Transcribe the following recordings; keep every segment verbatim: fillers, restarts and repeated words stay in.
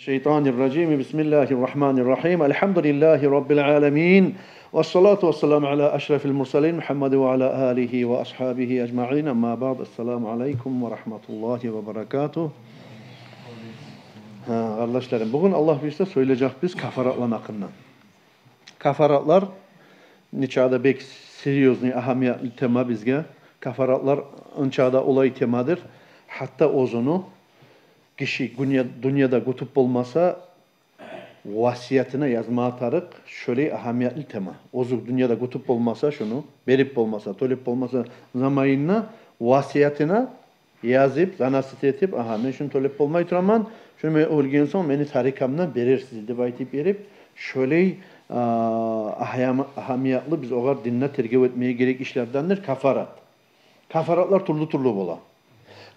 الشيطان الرجيم. بسم الله الرحمن الرحيم. الحمد لله رب العالمين. والصلاة والسلام على أشرف المرسلين محمد وعلى آله وأصحابه أجمعين. أما بعد. السلام عليكم ورحمة الله وبركاته. Гьа, къардашларым, бугюн Аллагь буюрса сёйлежекбиз кафаратланы гьакъындан. Кафаратлар нечакъы да бек серьёзный, агьамиятлы тема бизге. Кафаратлар ончакъы да олай темадыр. Гьатта оьзюню гиши дюнья-, дюньяда гютюп болмаса, васиятына язмагъа тарыкъ, шолай агьамиятлы тема. Оьзю дюньяда гютюп болмаса, шуну берип болмаса, тёлеп болмаса, заманында васиятына язып, заносить этип, агьа, мен шуну тёлеп болмай тураман, шуну мен оьлген сонг мени тарикамдан берерсиз деп айтып берип, шолай, а, агьам-, агьамиятлы, биз огъар динде тергев этмеге герек ишлердендир кафарат. Кафаратлар тюрлю-тюрлю бола.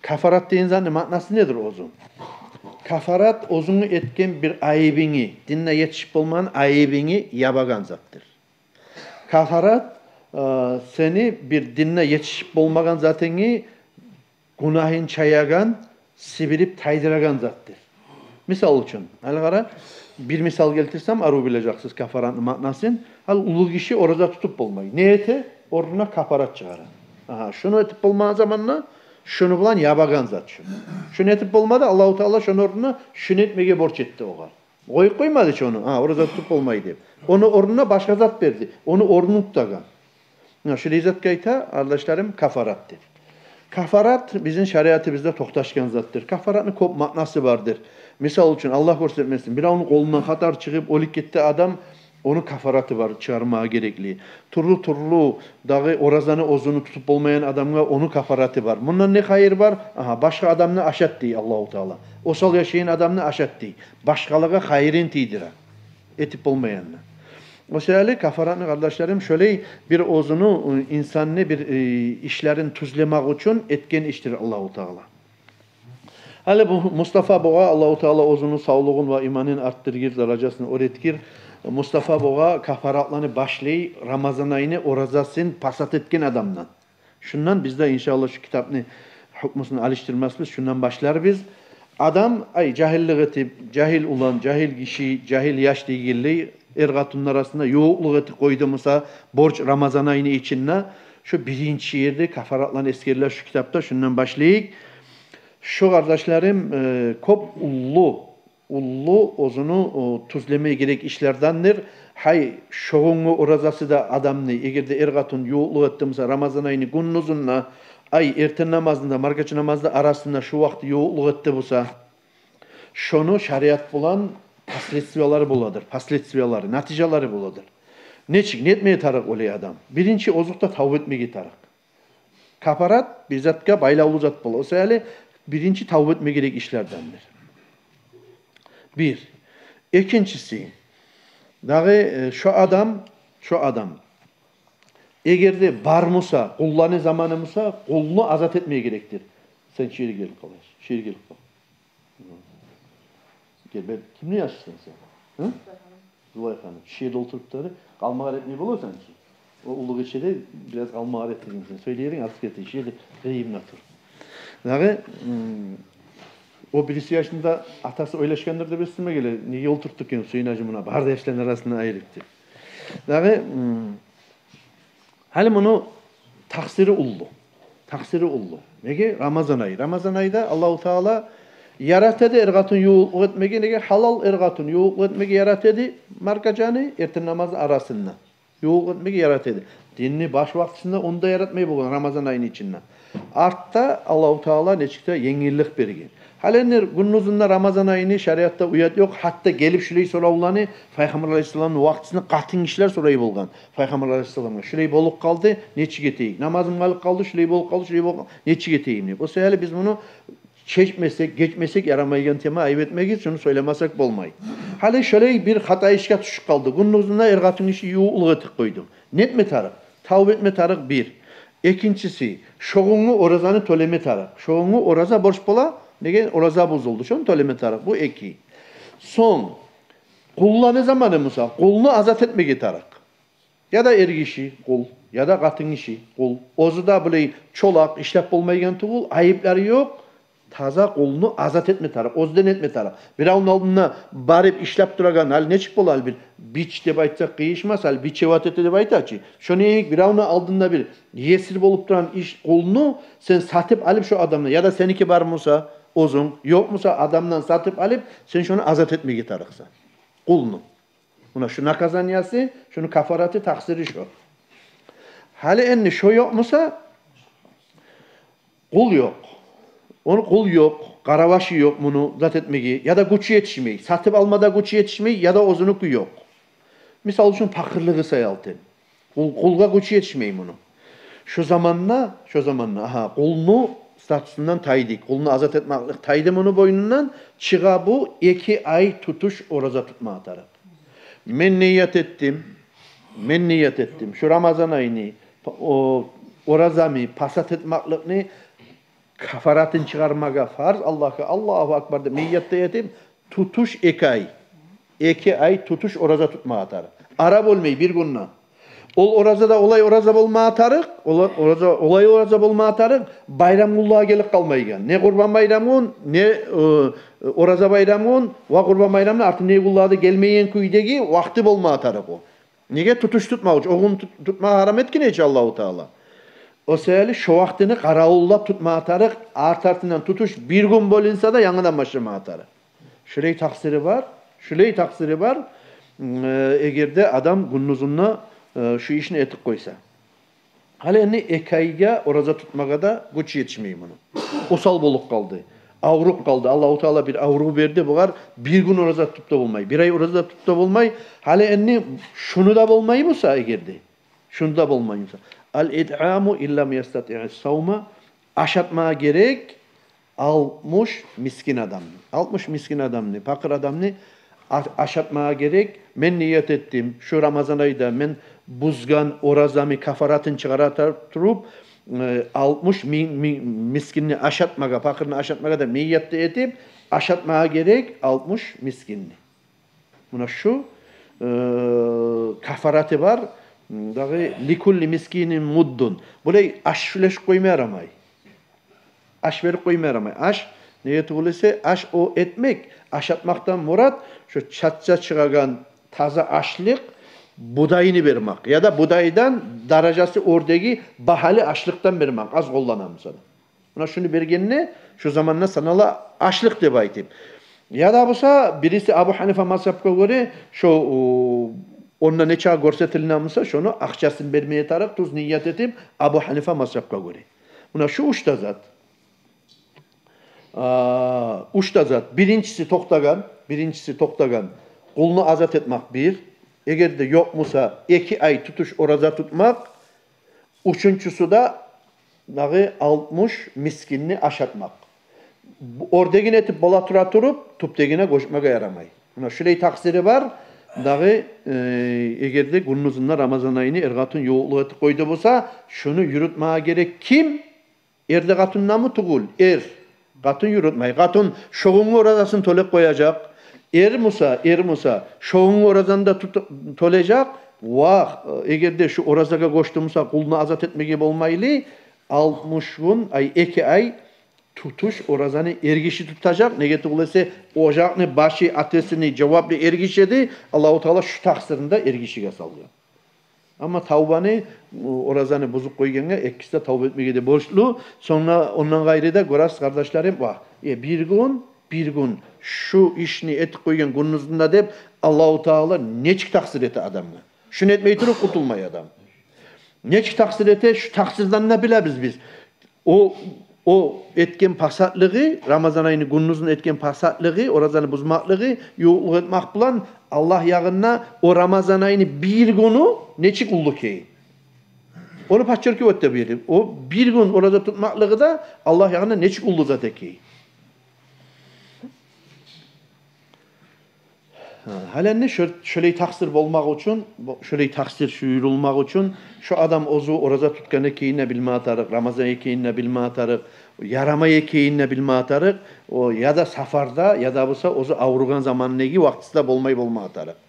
Кафарат деген затны маънасы недир оьзю? Кафарат оьзюнгню этген бир айыбынгны, динде етишип болмагъан айыбынгны ябагъан затдыр. Кафарат, э, сени бир динде етишип болмагъан затынгны гюнагьын чаягъан, сибирип тайдырагъан затдыр. Мисал учун, гьали къара, бир мисал гелтирсем, арив билежексиз кафаратны маънасын. Гьали уллу гиши ораза тутуп болмай. Не эте? Орнуна кафарат чыгъара. Агьа, шуну этип болмагъан заманда шуну булан ябагъан зат шу. Шуну этип болмады, Аллагьу Таала шуну орнуна шуну этмеге борч этди огъар. Къоюп къоймады чы ону, гьа, ораза тутуп болмай деп. Ону орнуна башгъа зат берди. Ону орнун тутагъан. Муна шулай затгъа айта, къардашларым, кафарат деп. Кафарат бизин шариатыбызда токъташгъан затдыр. Кафаратны кёп маънасы бардыр. Мисал учун, Аллагь гёрсетмесин, биревню къолундан хатар чыгъып, оьлюп гетди адам, ону кафараты бар, чыгъармагъа герекли. Тюрлю-тюрлю дагъы оразаны оьзюню тутуп болмайгъан адамгъа ону кафараты бар. Мундан не хайыр бар? Агьа, башгъа адамны ашат дей Аллагьу Таала. Осал яшайгъан адамны ашат дей. Башгъалагъа хайырын тийдире. Этип болмайгъанны. О саялы кафаратны, къардашларым, шолай бир оьзюню, э, инсанны бир, э, ишлерин тюзлемек учун этген ишдир Аллагьу Таала. Гьали бу Мустафа бугъа Аллагьу Таала оьзюню савлугъун ва иманын артдыргъыр, даражасын оьр этгир. Мустафа бугъа кафаратланы башлай Рамазан айны оразасын пасат этген адамдан. Шундан биз де, иншааллагь, шу китапны гьукмусун алышдырмасбыз, шундан башларбыз. Адам, ай, жагьиллик этип, жагьил улан, жагьил гиши, жагьил яш дегенлей, эр-къатынны арасында ювукълукъ этип къойду буса, борч Рамазан айны ичинде, шу биринчи ерде кафаратланы эсгериле шу китапда, шундан башлайыкъ. Шу, къардашларым, э, кёп уллу уллу оьзюню, о, тюзлеме герек ишлердендир. Гьай, шо гюнгю оразасы да адамны, эгер де эр-къатын ювукълукъ этди буса, Рамазан айны гюндюзюнде, ай, эртен намазында, маркача намазда арасында шу вакъти ювукълукъ этди буса, шону шариат булан последствиялары боладыр, последствиялары, натижалары боладыр. Нечик, нетмеге тарыкъ олай адам? Биринчи озокъда тавба этмеге тарыкъ. Кафарат бир затгъа байлавлу зат бола. О саялы биринчи тавба этме герек ишлердендир. Бир. Экинчиси, дагъы, э, шо адам, шо адам, эгер де бар буса, къулланы заманы буса, къулну азат этме герекдир. Сен шу ерге гелип къал, шу ерге гелип къал. Гел, бер, кимни яшысан сен? Гьы? Зулайханы. Шу ерде олтуруп тур, къалмагъар этмей боласан чы. О уллу гиши де бираз къалмагъар этдиргин сен. Сёйлейрин, артыкъ этдиргин. Шу ерде къырыйымда тур. Дагъы, м, о бириси яшны да атасы ойлашгъандыр деп эсиме геле. Неге олтуртду экен Гьюсейин гьажи муна, бары да яшланы арасында айрып деп. Дагъы, м, Гьали муну такъсири уллу. Такъсири уллу. Неге? Рамазан ай. Рамазан айда Аллагьу Таала ярата эди эр-къатын ювукълукъ этмеге. Неге? Гьалал эр-къатын ювукълукъ этмеге ярата эди маркачаны эртен намазны арасында. Ювукълукъ этмеге ярата эди. Динни баш вакътисинде ону да яратмай болгъан Рамазан айны ичинде. Артда Аллагьу Таала нечик де енгиллик берген. Гьали энди гюндюзюнде Рамазан айны шариатда уят ёкъ, гьатта гелип шулай соравланы Пайхаммар алайгьиссаламны вакътисинде къатынгишилер сорай болгъан. Пайхаммар алайгьиссаламгъа: «Шулай болуп къалды, нечик этейик? Намазым къалып къалды, шулай болуп къалды, шулай болуп къалды, нечик этейим?» — деп. О саялы биз муну чечмесек, гечмесек ярамайгъан тема, айып этмегиз, шуну сёйлемесек болмай. Гьали шолай бир хата ишге тюшюп къалды. Гюндюзюнде эр-къатынгиши ювукълукъ этип къойду. Нетме тарыкъ? Тавба этме тарыкъ, бир. Экинчиси, шо гюнгю оразаны тёлеме тарыкъ. Шо гюнгю ораза борч бола, неге ораза бузулду, шону тёлеме тарыкъ. Бу эки. Сонг, къулланы заманы буса, къулну азат этмеге тарыкъ. Я да эргиши къул, я да къатынгиши къул. Оьзю де булай чолакъ, ишлеп болмайгъан тюгюл, айыплары ёкъ. Таза къулну азат этме тарыкъ, оьзден этме тарыкъ. Биревню алдында барып ишлеп турагъан, гьали нечик бола, гьали бир бич деп айтсакъ къыйышмас, гьали бичеват эте деп айта чы. Шону йимик биревню алдында бир есир болуп турагъан иш, къулну сен сатып алып шо адамдан, яда сеники бар буса оьзюнг, ёкъ буса адамдан сатып алып, сен шону азат этмеге тарыкъсан. Къулну. Муна шу наказаниясы, шуну кафараты, такъсири шо. Гьали энни шо ёкъ буса, къул ёкъ. Ону къул ёкъ, къарабашы ёкъ муну зат этмеге, яда гючю етишмей, сатып алмада гючю етишмей, яда оьзюнюки ёкъ. Мисал учун, пакъырлыгъы саялтын. Къул, къулгъа гючю етишмей муну. Шо заманда, шо заманда, агьа, къулну статусундан тайды, къулну азат этмеклик тайды муну бойнундан, чыгъа бу эки ай тутуш ораза тутмагъа тарыкъ. Мен ният этдим, мен ният этдим шу Рамазан айны, о, оразамны пасат этмекликни кафаратын чыгъармагъа фарз Аллагьгъа, Аллагьу акбар деп ният да этип, тутуш эки ай, эки ай тутуш ораза тутмагъа тарыкъ. Ара болмай бир гюн де. Ол ораза да олай ораза болмагъа тарыкъ, ола-, ораза, олай ораза болмагъа тарыкъ, байрам гюнлеге гелип къалмайгъан. Не Къурбан байрам гюн, не, э, Ораза байрам гюн ва Къурбан байрамны артындагъы гюнлерде гелмейген кюйдеги вакъти болмагъа тарыкъ о. Неге? Тутуш тутмакъ учун. О гюн тут-, тутмагъа гьарам этген эди чи Аллагьу Таала. О саялы шо вакътини къаравуллап тутмагъа тарыкъ, арт-артындан тутуш бир гюн болунса да, янгыдан башламагъа тарыкъ. Шулай такъсири бар, шулай такъсири бар, э, эгер де адам гюндюзюнде, э, шу ишни этип къойса. Гьали энни эки айгъа ораза тутмагъа да гючю етишмей муну. Осал болуп къалды, авруп къалды. Аллагьу Таала бир аврув берди бугъар, бир гюн ораза тутуп да болмай, бир ай ораза тутуп да болмай. Гьали энни шуну да болмай буса эгер де, шуну да болмай буса, ал-итъаму иллам ястатиъ ас-савма, ашатмагъа герек алтмыш мискин адамны. Алтмыш мискин адамны, пакъыр адамны а-, ашатмагъа герек. Мен ният этдим шу Рамазан айда мен бузгъан оразамны кафаратын чыгъара туруп, э, алтмыш ми-, ми-, мискинни ашатмагъа, пакъырны ашатмагъа деп ният да этип, ашатмагъа герек алтмыш мискинни. Муна шу, э, кафараты бар. Дагъы ликулли мискинин муддун. Булай аш уьлешип къойма ярамай. Аш берип къойма ярамай. Аш, неге тюгюл эсе, аш о этмек, ашатмакъдан мурат шо чатча чыгъагъан таза ашлыкъ, будайны бермек. Яда будайдан даражасы оьрдеги багьалы ашлыкъдан бермек, аз къоллана буса да. Муна шуну бергенде, шо заманда санала ашлыкъ деп айтып. Яда буса, бириси Абу Гьанифа мазгьапгъа гёре, шо, о, онда нечакъы гёрсетилген буса, шону акъчасын бермеге тарыкъ, тюз ният этип, Абу Гьанифа мазгьапгъа гёре. Муна шу уьч де зат. А, уьч де зат. Биринчиси токътагъан, биринчиси токътагъан. Къулну азат этмек бир. Эгер де ёкъ буса, эки ай тутуш ораза тутмакъ. Уьчюнчюсю де дагъы алтмыш мискинни ашатмакъ. Бу оьрдегин этип бола тура туруп, тюпдегине гёчмеге ярамай. Муна шулай такъсири бар. Дагъы, э, эгер де гюндюзюнде Рамазан айны эр-къатын ювукълукъ этип къойду буса, шуну юрютмеге герек ким? Эр де къатын да мы тюгюл? Эр. Къатын юрютмей. Къатын шо гюнгю оразасын тёлеп къояжакъ. Эр буса, эр буса, шо гюнгю оразаны да тут-, тёлежек. Ва, эгер де шу оразагъа гёчдю буса, къулну азат этмеге болмайлы, алтмыш гюн, ай, эки ай тутуш оразаны эр гиши тутажакъ. Неге тюгюл эсе, ожакъны башы, атесини жаваплы эр гиши эди. Аллагьу Таала шу такъсирни де эр гишиге салгъан. Амма тавбаны, оразаны бузуп къойгъангъа экиси де тавба этмеге де борчлу. Сонг ондан къайры да гёресиз, къардашларым, ва, э, бир гюн, бир гюн шу ишни этип къойгъан гюндюзюнде деп Аллагьу Таала нечик такъсир эте адамгъа. Шуну этмей туруп къутулмай адам. Нечик такъсир эте, шу такъсирден де билебиз биз. О, о этген пасатлыгъы, Рамазан айны гюндюзюн этген пасатлыгъы, оразаны бузмакълыгъы, ювукълукъ этмек булан Аллагь ягъында о Рамазан айны бир гюню нечик уллу экени. Ону подчеркивать этип берди. О бир гюн ораза тутмакълыгъы да Аллагь ягъында нечик уллу зат экени. Гьа, гьали энни шо-, шолай такъсир болмакъ учун, бу, шолай такъсир шуюрулмакъ учун, шо адам оьзю ораза тутгъан экенин де билмеге тарыкъ, Рамазан экенин де билмеге тарыкъ, ярамай экенин де билмеге тарыкъ, о, яда сапарда, яда буса оьзю авругъан заманындагъы вакътиси де болмай болмагъа тарыкъ.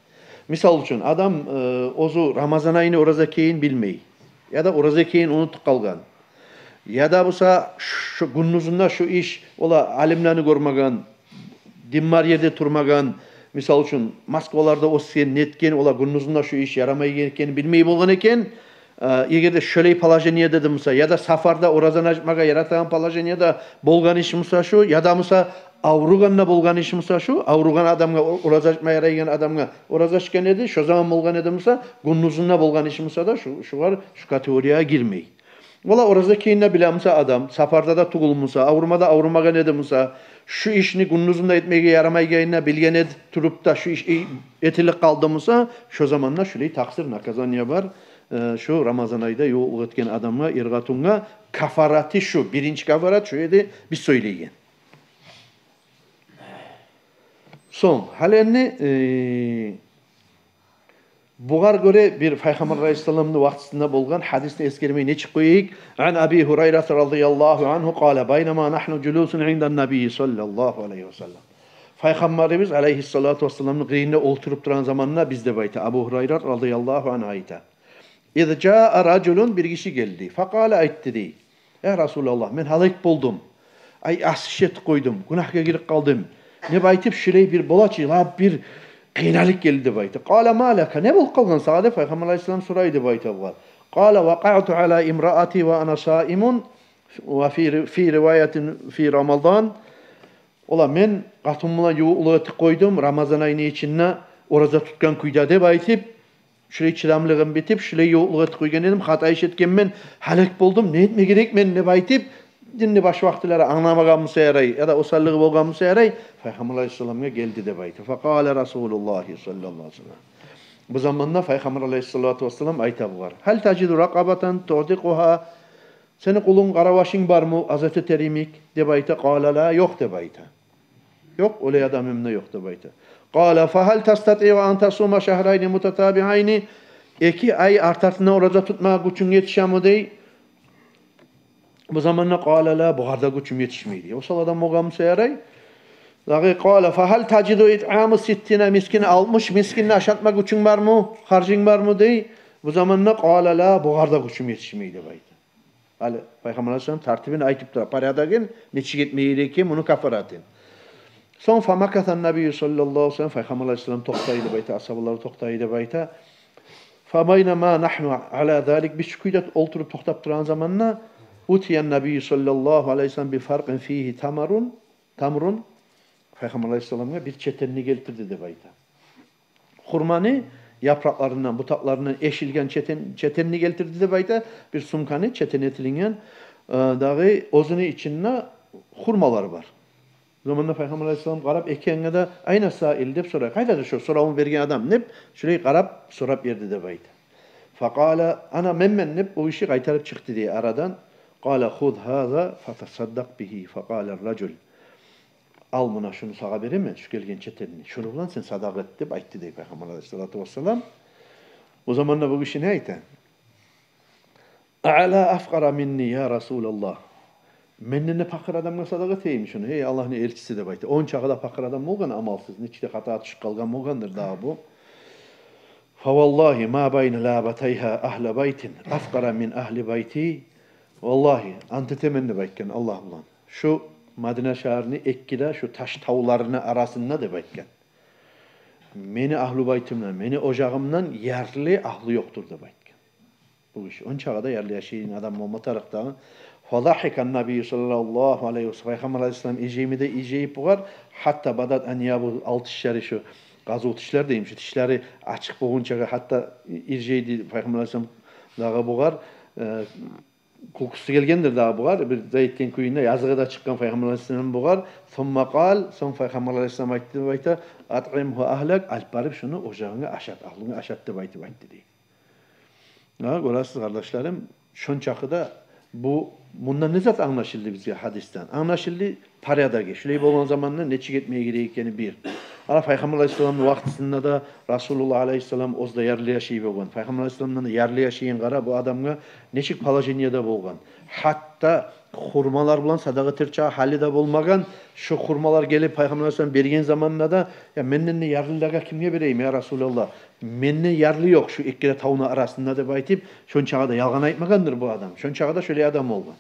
Мисал учун, адам, э, оьзю Рамазан айны ораза экенин билмей, яда ораза экенин унутуп къалгъан. Яда буса шу гюндюзюнде шу иш, олар алимлени гёрмеген, дин бар ерде турмагъан, мисал учун, Москваларда оьсген, нетген, олар гюндюзюнде шу иш ярамай экенин билмей болгъан экен. Э, эгер де шолай положениеде де буса, яда сапарда оразаны ачмагъа яратагъан положениеде болгъан иш буса шу, яда буса авругъанда болгъан иш буса шу, авругъан адамгъа, о-, ораза ачма ярайгъан адамгъа ораза ачгъан эди, шо заман болгъан эди буса, гюндюзюнде болгъан иш буса да, шу, шулар шу категориягъа гирмей. Олар ораза экенин биле буса адам, сапарда да тюгюл буса, аврума да аврумагъан эди буса, шу ишни гюндюзюнде этмеге ярамайгъанын билген эди туруп да, шу иш этилип къалды буса, шо заманда шулай такъсыр, наказание бар. Э, шу Рамазан айда ювукълукъ этген адамгъа, эр-къатынгъа кафараты шу, биринчи кафарат шу эди биз сёйлейген. Сонг, гьали энни, э, бугъар гёре бир Пайхаммар алайгьиссаламны вакътисинде болгъан гьадисни эсгермей нечик къояйыкъ? Ан Аби Гьурайрата радияллагьу ангьу къала, байнама нагьну жулусун индан-набий саллаллагьу алайгьи ва саллам. Пайхаммарыбыз алайгьиссалату вассаламны къырыйында олтуруп турагъан заманда биз, деп айта Абу Гьурайра радияллагьу ангьу айта. Из жаа ражулун, бир гиши гелди. Факъала, айтды дей: «Я Расулаллагь, мен гьалек болдум. Ай, асиш этип къойдум, гюнагьгъа гирип къалдым. Не деп айтып, шулай бир бола чы, лап бир къыйналып гелди», — деп айта. Къала: «Ма лака, не болуп къалгъан сагъа?» — деп Пайхаммар алайгьиссалам сорай деп айта бугъар. Къала: «Вакъаъту ала имраати ва ана саимун, ва фи, фи риваятин фи Рамадан». Ола, мен къатыным булан ювукълукъ этип къойдум Рамазан айны ичинде, ораза тутгъан кюйде деп айтып, шулай чыдамлыгъым битип, шулай ювукълукъ этип къойгъан эдим, хата иш этгенмен, гьалек болдум, не этме герек мен деп айтып, динни баш вакътилери англамагъан буса ярай, яда осаллыгъы болгъан буса ярай, Пайхаммар алайгьиссаламгъа гелди деп айта. Факъала Расулуллагьи саллаллагьу алайгьи ва саллам. Бу заманда Пайхаммар алайгьиссалату вассалам айта бугъар: «Гьал тажиду ракъабатан туътикъугьа? Сени къулунг, къаравашынг бармы, азат этер йимик?» — деп айта. Къала: «Ла, ёкъ», — деп айта. «Ёкъ, олай адамым да ёкъ», — деп айта. Къала: «Фагьал тастатиъу ан тасума шагьрайни мутатабиъайни? Эки ай арт-артындан ораза тутмагъа гючюнг етишеми?» — дей. Бу заманда къала: «Ла, бугъар да гючюм етишмей», — дей. Осал адам болгъан буса ярай. Дагъы къала: «Фагьал тажиду итъама ситтина мискин, алтмыш мискинни ашатма гючюнг бармы, харжынг бармы?» — дей. Бу заманда къала: «Ла, бугъар да гючюм етишмей», — деп айта. Гьали Пайхаммар алайгьиссалам тартибин айтып тура, порядогун, нечик этме герек экенин, муну кафаратын. Сонг фамакасан-набийю саллаллагьу алайгьи ва саллам, Пайхаммар алайгьиссалам токътай деп айта, асгьабалар токътай деп айта. Фабайнама нагьну ала залик, биз шу кюйде олтуруп токътап турагъан заманда, утиян-набийю саллаллагьу алайгьи ва саллам бифаркъин фигьи тамарун, тамрун, Пайхаммар алайгьиссаламгъа бир четенни гелтирди деп айта. Хурманы япыракъларындан, бутакъларындан эшилген четен, четенни гелтирди деп айта. Бир сумканы, четен этилинген, э, дагъы оьзюню ичинде хурмалар бар. Бу заманда Пайхаммар алайгьиссалам къарап, эки янгъа да: «Айна саил?» — деп сорай. «Къайдадыр шо соравну берген адам?» — деп, шулай къарап, сорап берди деп айта. Факъала: «Ана, менмен», — деп, о гиши къайтарып чыкъды дей арадан. Къала: «Хуз гьаза фатасаддакъ бигьи». Факъала ар-ражул: «Ал, муна шуну сагъа беремен, шу гелген четенни. Шуну булан сен садагъа эт», — деп айтды дей Пайхаммар алайгьиссалату вассалам. О заманда бу гиши не айта? «Ала афкъара минни, я Расулаллагь. Менден де пакъыр адамгъа садагъа этейим шуну, гьей Аллагьны элчиси», — деп айта. Ончакъы да пакъыр адам болгъан, амалсыз, нечик де хата тюшюп къалгъан болгъандыр дагъы бу. «Фаваллагьи ма байна лабатайгьа агьла байтин афкъара мин агьли байти». «Валлагьи, ант этемен, — деп айтгъан, — Аллагь булан, шу Мадина шагьарны эки де шу таш тавларыны арасында, — деп айтгъан, — мени агьлу байтымдан, мени ожагъымдан ярлы агьлу ёкъдур», — деп айтгъан. Бу гиши ончакъы да ярлы яшайгъан адам болма тарыкъ дагъы. Фадагьикан-набийю саллаллагьу алайгьи ва саллам, Пайхаммар алайгьиссалам иржейми де иржейип бугъар, гьатта бадат аньябугьу, ал тишлери, шу къазув тишлер дейим, шу тишлери ачыкъ болгъунчагъа, гьатта иржейди Пайхаммар алайгьиссалам дагъы бугъар, э, кюлкюсю гелгендир дагъы бугъар, бир зат этген кюйюнде языгъы да чыкъгъан Пайхаммар алайгьиссалам бугъар. Сумма къал, сонг Пайхаммар алайгьиссалам айтды деп айта: «Атъимгьу агьлак, алып барып шуну ожагъынга ашат, агьлунга ашат», — деп айтып айтды дей. Гьа, гёресиз, къардашларым, шончакъы да бу, мундан не зат англашылды бизге гьадисден? Англашылды порядогу, шулай болгъан заманда нечик этмеге герек экени бир. Ана Пайхаммар алайгьиссаламны вакътисинде де Расулуллагь алайгьиссалам оьзю де ярлы яшай болгъан. Пайхаммар алайгьиссаламдан да ярлы яшайгъан, къара, бу адамгъа нечик положениеде болгъан. Гьатта хурмалар булан садагъа этер чакъы гьалы да болмагъан. Шу хурмалар гелип Пайхаммар алайгьиссалам берген заманда да: «Я, менден де ярлылагъа кимге берейим, я Расулаллагь? Менден ярлы ёкъ шу эки де тавну арасында», — деп айтып, шончакъы да ялгъан айтмагъандыр бу адам. Шончакъы да шолай адам болгъан.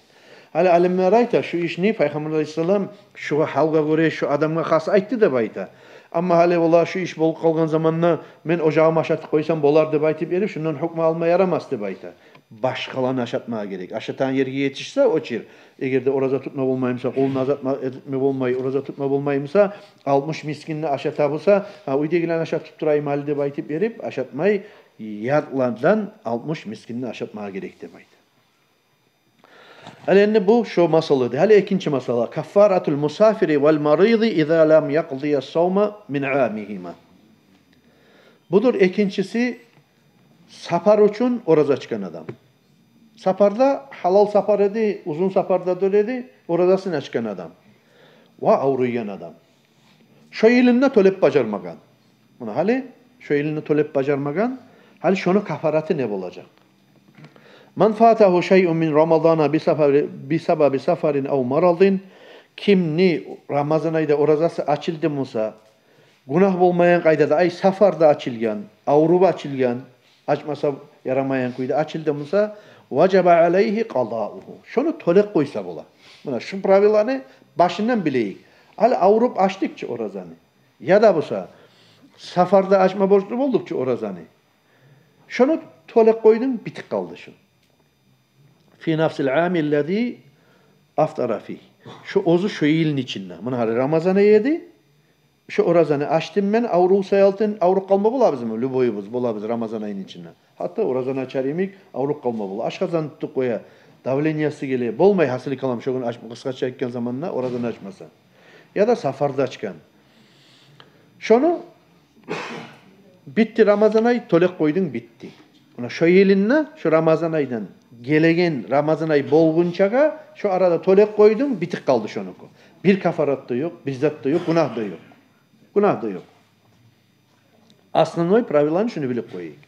Гьали алимлер айта, шу ишни Пайхаммар алайгьиссалам шу гьалгъа гёре шу адамгъа хас айтды деп айта. Амма гьали олар шу иш болуп къалгъан заманда мен ожагъымны ашатып къойсам болар деп айтып берип, шундан гьукму алма ярамас деп айта. Башгъаланы ашатмагъа герек. Ашатагъан ерге етишсе о чир. Эгер де ораза тутма болмай буса, къулну азат этме болмай, ораза тутма болмай буса, алтмыш мискинни ашата буса, гьа, уьйдегилени ашатып турайым гьали деп айтып берип, ашатмай, ятлардан алтмыш мискинни ашатмагъа герек деп айта. Гьали энди бу шо масъала эди. Гьали экинчи масъала. Каффаратул мусафири вал мариди иза лам якъдия савма мин амигьима. Будур экинчиси, сапар учун ораза ачгъан адам. Сапарда, гьалал сапар эди, узун сапарда дюр эди, оразасын ачгъан адам. Ва авруйгъан адам. Шо йылын да тёлеп бажармагъан. Муна гьали, шо йылын да тёлеп бажармагъан. Гьали шону каффараты не болажакъ? Ман фатагьу шайъун мин рамадана би сафари-, би сабаби сафарин ав марадин. Кимни рамазан айда оразасы ачылды буса, гюнагь болмайгъан къайдада, ай, сафарда ачылгъан, авруп ачылгъан, ачмаса ярамайгъан кюйде ачылды буса, важаба алайгьи къадаугьу. Шону тёлеп къойса бола. Муна шу правиланы башындан билейик. Гьали авруп ачдыкъ чы оразаны. Яда буса, сафарда ачма борчлу болдукъ чу оразаны. Шону тёлеп къойдунг, битип къалды шу. Фи нафсил ами ллази афтара фи. Шо оьзю шо йылны ичинде. Муна гьали рамазан ай эди. Шо оразаны ачдым мен, аврув саялтын, авруп къалма болабызмы? Любойубуз болабыз рамазан айны ичинде. Гьатта оразаны ачар йимик авруп къалма бола. Ашкъазан тутуп къоя, давлениясы геле. Болмай, гьасили калам, шо гюн ач-, къысгъача айтгъан заманда оразаны ачмаса. Яда сафарда ачгъан. Шону битди рамазан ай, тёлеп къойдунг, битди. Муна шо йылын да, шо рамазан айдан гелеген рамазан ай болгъунчагъа шо арада тёлеп къойдунг, битип къалды шонуку. Бир каффарат да ёкъ, бир зат да ёкъ, гюнагь да ёкъ. Гюнагь да ёкъ. Основной правиланы шуну билип къояйыкъ.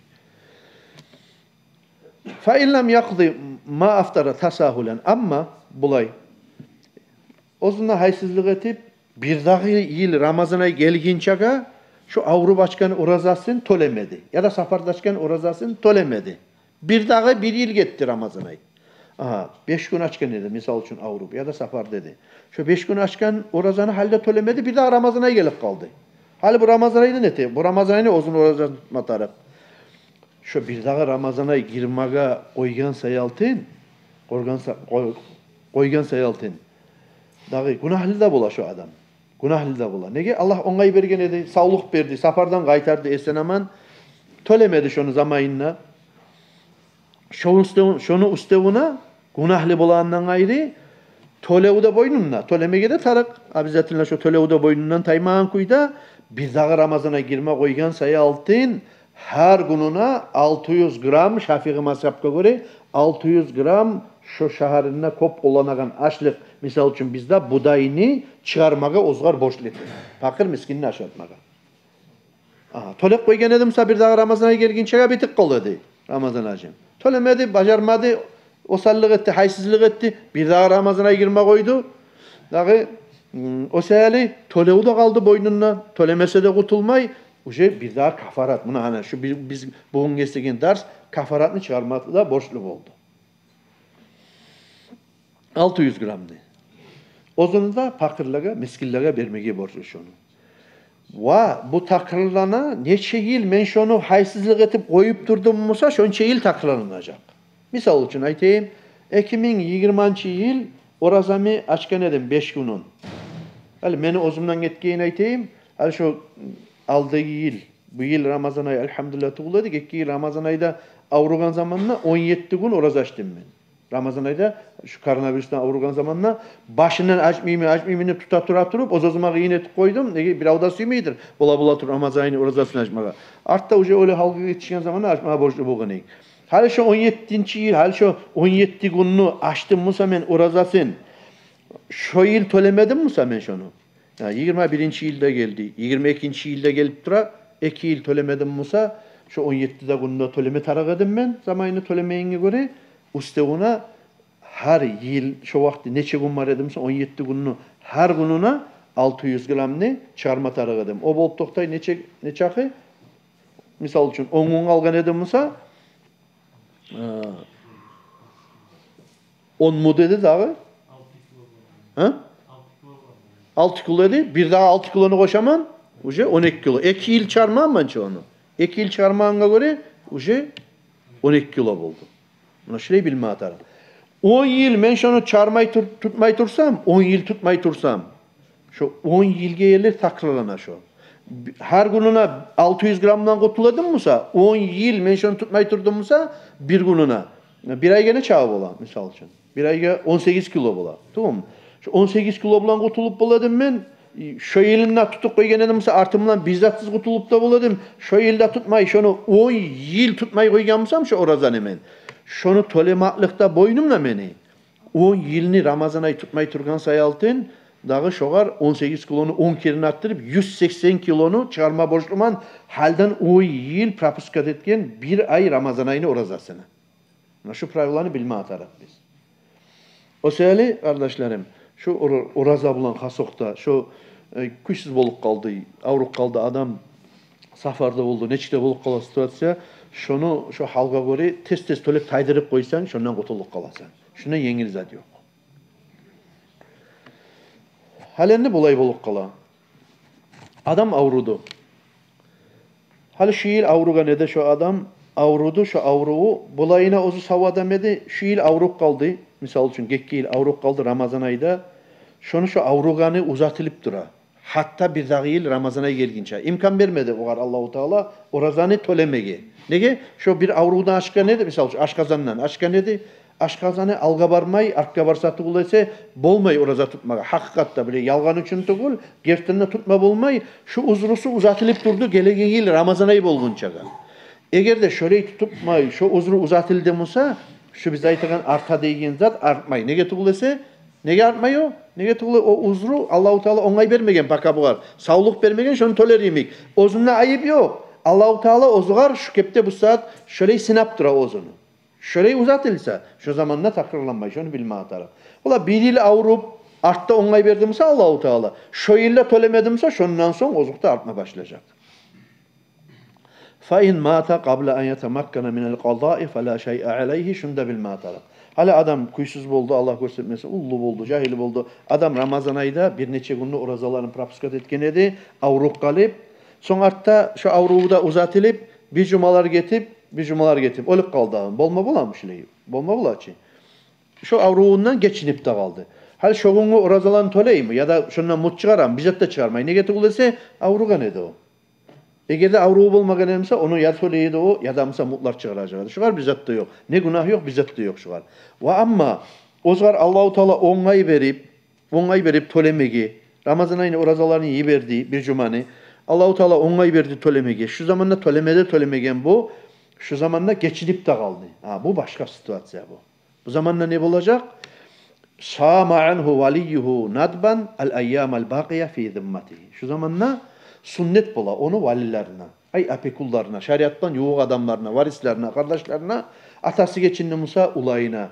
Фа ин лам якъди ма афтара тасагьулан. Амма булай, оьзюне гьайсызлыкъ этип, бирдагъы йыл рамазан ай гелгинчеге шо авруп ачгъан оразасын тёлемеди, яда сафарда ачгъан оразасын тёлемеди. Бирдагъы бир йыл гетди рамазан ай. Агьа, беш гюн ачгъан эди, мисал учун, авруп яда сафарда эди. Шо беш гюн ачгъан оразаны гьали де тёлемеди, бирдагъы рамазан ай гелип къалды. Гьали бу рамазан айны не эте? Бу рамазан айны оьзюню оразасын тутма тарыкъ. Шо бирдагъы рамазан ай гирмеге къойгъан саялтын, къойгъан са-, къой-, къойгъан саялтын, дагъы гюнагьлы да бола шо адам. Гюнагьлы да бола. Неге? Аллагь онгай берген эди, савлукъ берди, сафардан къайтарды эсен-аман. Тёлемеди шону заманында. Шо уьстев-, шону уьстевюне гюнагьлы болагъандан къайры, тёлев де бойнунда, тёлемеге де тарыкъ. Обязательно шо тёлев де бойнундан таймагъан кюйде, бирдагъы рамазан ай гирме къойгъан саялтын, гьар гюнюне алты юз грамм, Шафигъи мазгьапгъа гёре, алты юз грамм шо шагьарында кёп къолланагъан ашлыкъ, мисал учун, бизде будайны чыгъармагъа оьзгер борчлу эте. Пакъыр-мискинни ашатмагъа. Агьа, тёлеп къойгъан эди буса, бирдагъы рамазан ай гелгинчеге битип къала эди рамазан ачы. Тёлемеди, бажармады, осаллыкъ этди, гьайсызлыкъ этди, бирдагъы рамазан ай гирме къойду. Дагъы, м, о саялы тёлев де къалды бойнунда, тёлемесе де къутулмай, уже бирдагъы каффарат. Муна гьана шу би-, биз бугюн эсгерген дарс каффаратны чыгъармакъ да борчлу болду. Алты юз граммны. Оьзюню де пакъырлагъа, мискинлеге бермеге борчлу шону. Ва бу такрарлана, нече йыл мен шону гьайсызлыкъ этип къоюп турдум буса, шонча йыл такрарланажакъ. Мисал учун айтайым, эки минг йигирманчы йыл оразамны ачгъан эдим беш гюнюн. Гьали мени оьзюмден гетгенин айтайым, гьали шо алдагъы йыл, бу йыл рамазан ай, альгьамдулиллагь, тюгюл эди, гетген йыл рамазан айда авругъан заманда он етти гюн ораза ачдым мен. Рамазан айда шу коронавирусдан авругъан заманда башындан ачмайман, ачмайман деп тута тура туруп, оьз-оьзюме къыйын этип къойдум. Неге, бирев де сюймейдир бола-бола туруп рамазан айны оразасын ачмагъа. Артда уже оьле гьалгъа етишген заманда ачмагъа борчлу болгъан эдик. Гьали шо он еттинчи йыл, гьали шо он етти гюнню ачдым буса мен оразасын, шо йыл тёлемедим буса мен шону. Я, йигирма биринчи йыл да гелди, йигирма экинчи йыл да гелип тура, эки йыл тёлемедим буса, шо он етти де гюнню тёлеме тарыкъ эдим мен, заманында тёлемегенге гёре, уьстевюне гьар йыл шо вакъти нече гюн бар эди буса, он етти гюнню гьар гюнюне алты юз граммны чыгъарма тарыкъ эдим. О болуп токътай нече, нечакъы? Мисал учун, он гюн къалгъан эди буса, э, он муд эди дагъы, А? Алты кило эди, бир дагъы алты килону къошаман, уже он эки кило. Эки йыл чыгъармагъанман чы ону. Эки йыл чыгъармагъангъа гёре уже он эки кило болду. Муна шулай билме тарыкъ. Он йыл мен шону чыгъармай тур-, тутмай турсам, он йыл тутмай турсам, шо он йылгъа ерли такрарлана шо. Б-, гьар гюнюне алты юз граммдан къутула эдим буса, он йыл мен шону тутмай турдум буса, бир гюнюне, бир айгъа нечакъы бола, мисал учун? Бир айгъа он сегиз кило бола. Тюгюлмю? Шо он сегиз кило булан къутулуп бола эдим мен. Шо йылын да тутуп къойгъан эдим буса, артындан бир затсыз къутулуп да бола эдим. Шо йыл да тутмай, шону он йыл тутмай къойгъан бусам шо оразаны мен, шону тёлемакълыкъ да бойнумда мени. Он йылны Рамазан ай тутмай тургъан саялтын, дагъы шогъар он сегиз килону он керен артдырып, юз сексен килону чыгъарма борчлуман, гьалиден он йыл пропускать этген бир ай Рамазан айны оразасына. Муна шу правиланы билме тарыкъ биз. О саялы, къардашларым, шу ора-, ораза булан хасокъда, шу, э, кюйсюз болуп къалды, авруп къалды адам, сапарда болду, нечик де болуп къала ситуация, шону, шу гьалгъа гёре тез-тез тёлеп тайдырып къойсанг, шондан къутулуп къаласан. Шундан енгил зат ёкъ. Гьали энди булай болуп къала. Адам авруду. Гьали шу йыл авругъан эди шо адам, авруду, шо авруву, булайына оьзю сав адам эди, шу йыл авруп къалды. Мисал учун, гетген йыл авруп къалды Рамазан айда. Шону шо авругъаны узатылып тура. Гьатта бир дагъы йыл Рамазан ай гелгинче. Имкан бермеди огъар Аллагьу Таала оразаны тёлемеге. Неге? Шо бир аврувдан ашгъан эди, мисал учун, ашкъазандан ашгъан эди. Ашкъазаны алгъа бармай, артгъа барса тюгюл эсе, болмай ораза тутмагъа. Гьакъыкъатда, биле, ялгъан учун тюгюл, гертиден де тутма болмай. Шу узрусу узатылып турду гелеген йыл Рамазан ай болгъунчагъа. Эгер де шолай тутмай, шо узру узатылды буса, шу биз айтагъан арта деген зат артмай. Неге тюгюл эсе, неге артмай о? Неге тюгюл, о узру Аллагьу Таала онгай бермеген пока бугъар. Савлукъ бермеген, шону тёлер йимик. Оьзюнде айып ёкъ. Аллагьу Таала оьзюгер шу кепде бу сагьат шолай сынап тура оьзюню. Шолай узатылса, шо заманда такрарланмай, шону билме тарыкъ. Ола бир йыл авруп, артда онгай берди буса Аллагьу Таала, шо йылда тёлемеди буса, шондан сонг озокъда артма башлажакъ. Фа ин мата къабла ан ятамаккана минал къазаи фала шайъа алайгьи, шуну да билме тарыкъ. Гьали адам кюйсюз болду, Аллагь гёрсетмесин, уллу болду, жагьил болду. Адам Рамазан айда бир нече гюнню оразаларын пропускать этген эди, авруп къалып. Сонг артда шо авруву да узатылып, бир жумалар гетип, бир жумалар гетип, оьлюп къалды. Болма боламы шулай? Болма бола чы. Шо аврувундан гечинип де къалды. Гьали шо гюнгю оразаларын тёлейми, яда шондан мут чыгъарамы? Бир зат да чыгъармай. Неге тюгюл эсе, авругъан эди о. Эгер де авруву болмагъан эди буса, ону я тёлей эди о, яда буса мутлар чыгъаражакъ эди. Шогъар бир зат да ёкъ. Не гюнагь ёкъ, бир зат да ёкъ шогъар. Ва амма оьзюгер Аллагьу Таала онгай берип, онгай берип тёлемеге, Рамазан айны оразаларын йиберди, бир жуманы. Аллагьу Таала онгай берди тёлемеге. Шу заманда тёлеме де тёлемеген бу, шу заманда гечинип де къалды. Гьа, бу башгъа ситуация бу. Бу заманда не болажакъ? Сама ангьу валийюгьу надбан ал айямал бакъия фи зимматигьи. Шу заманда суннат бола ону валилерине, ай, опекунларына, шариатдан ювукъ адамларына, варислерине, къардашларына, атасы гечинди буса, уланына,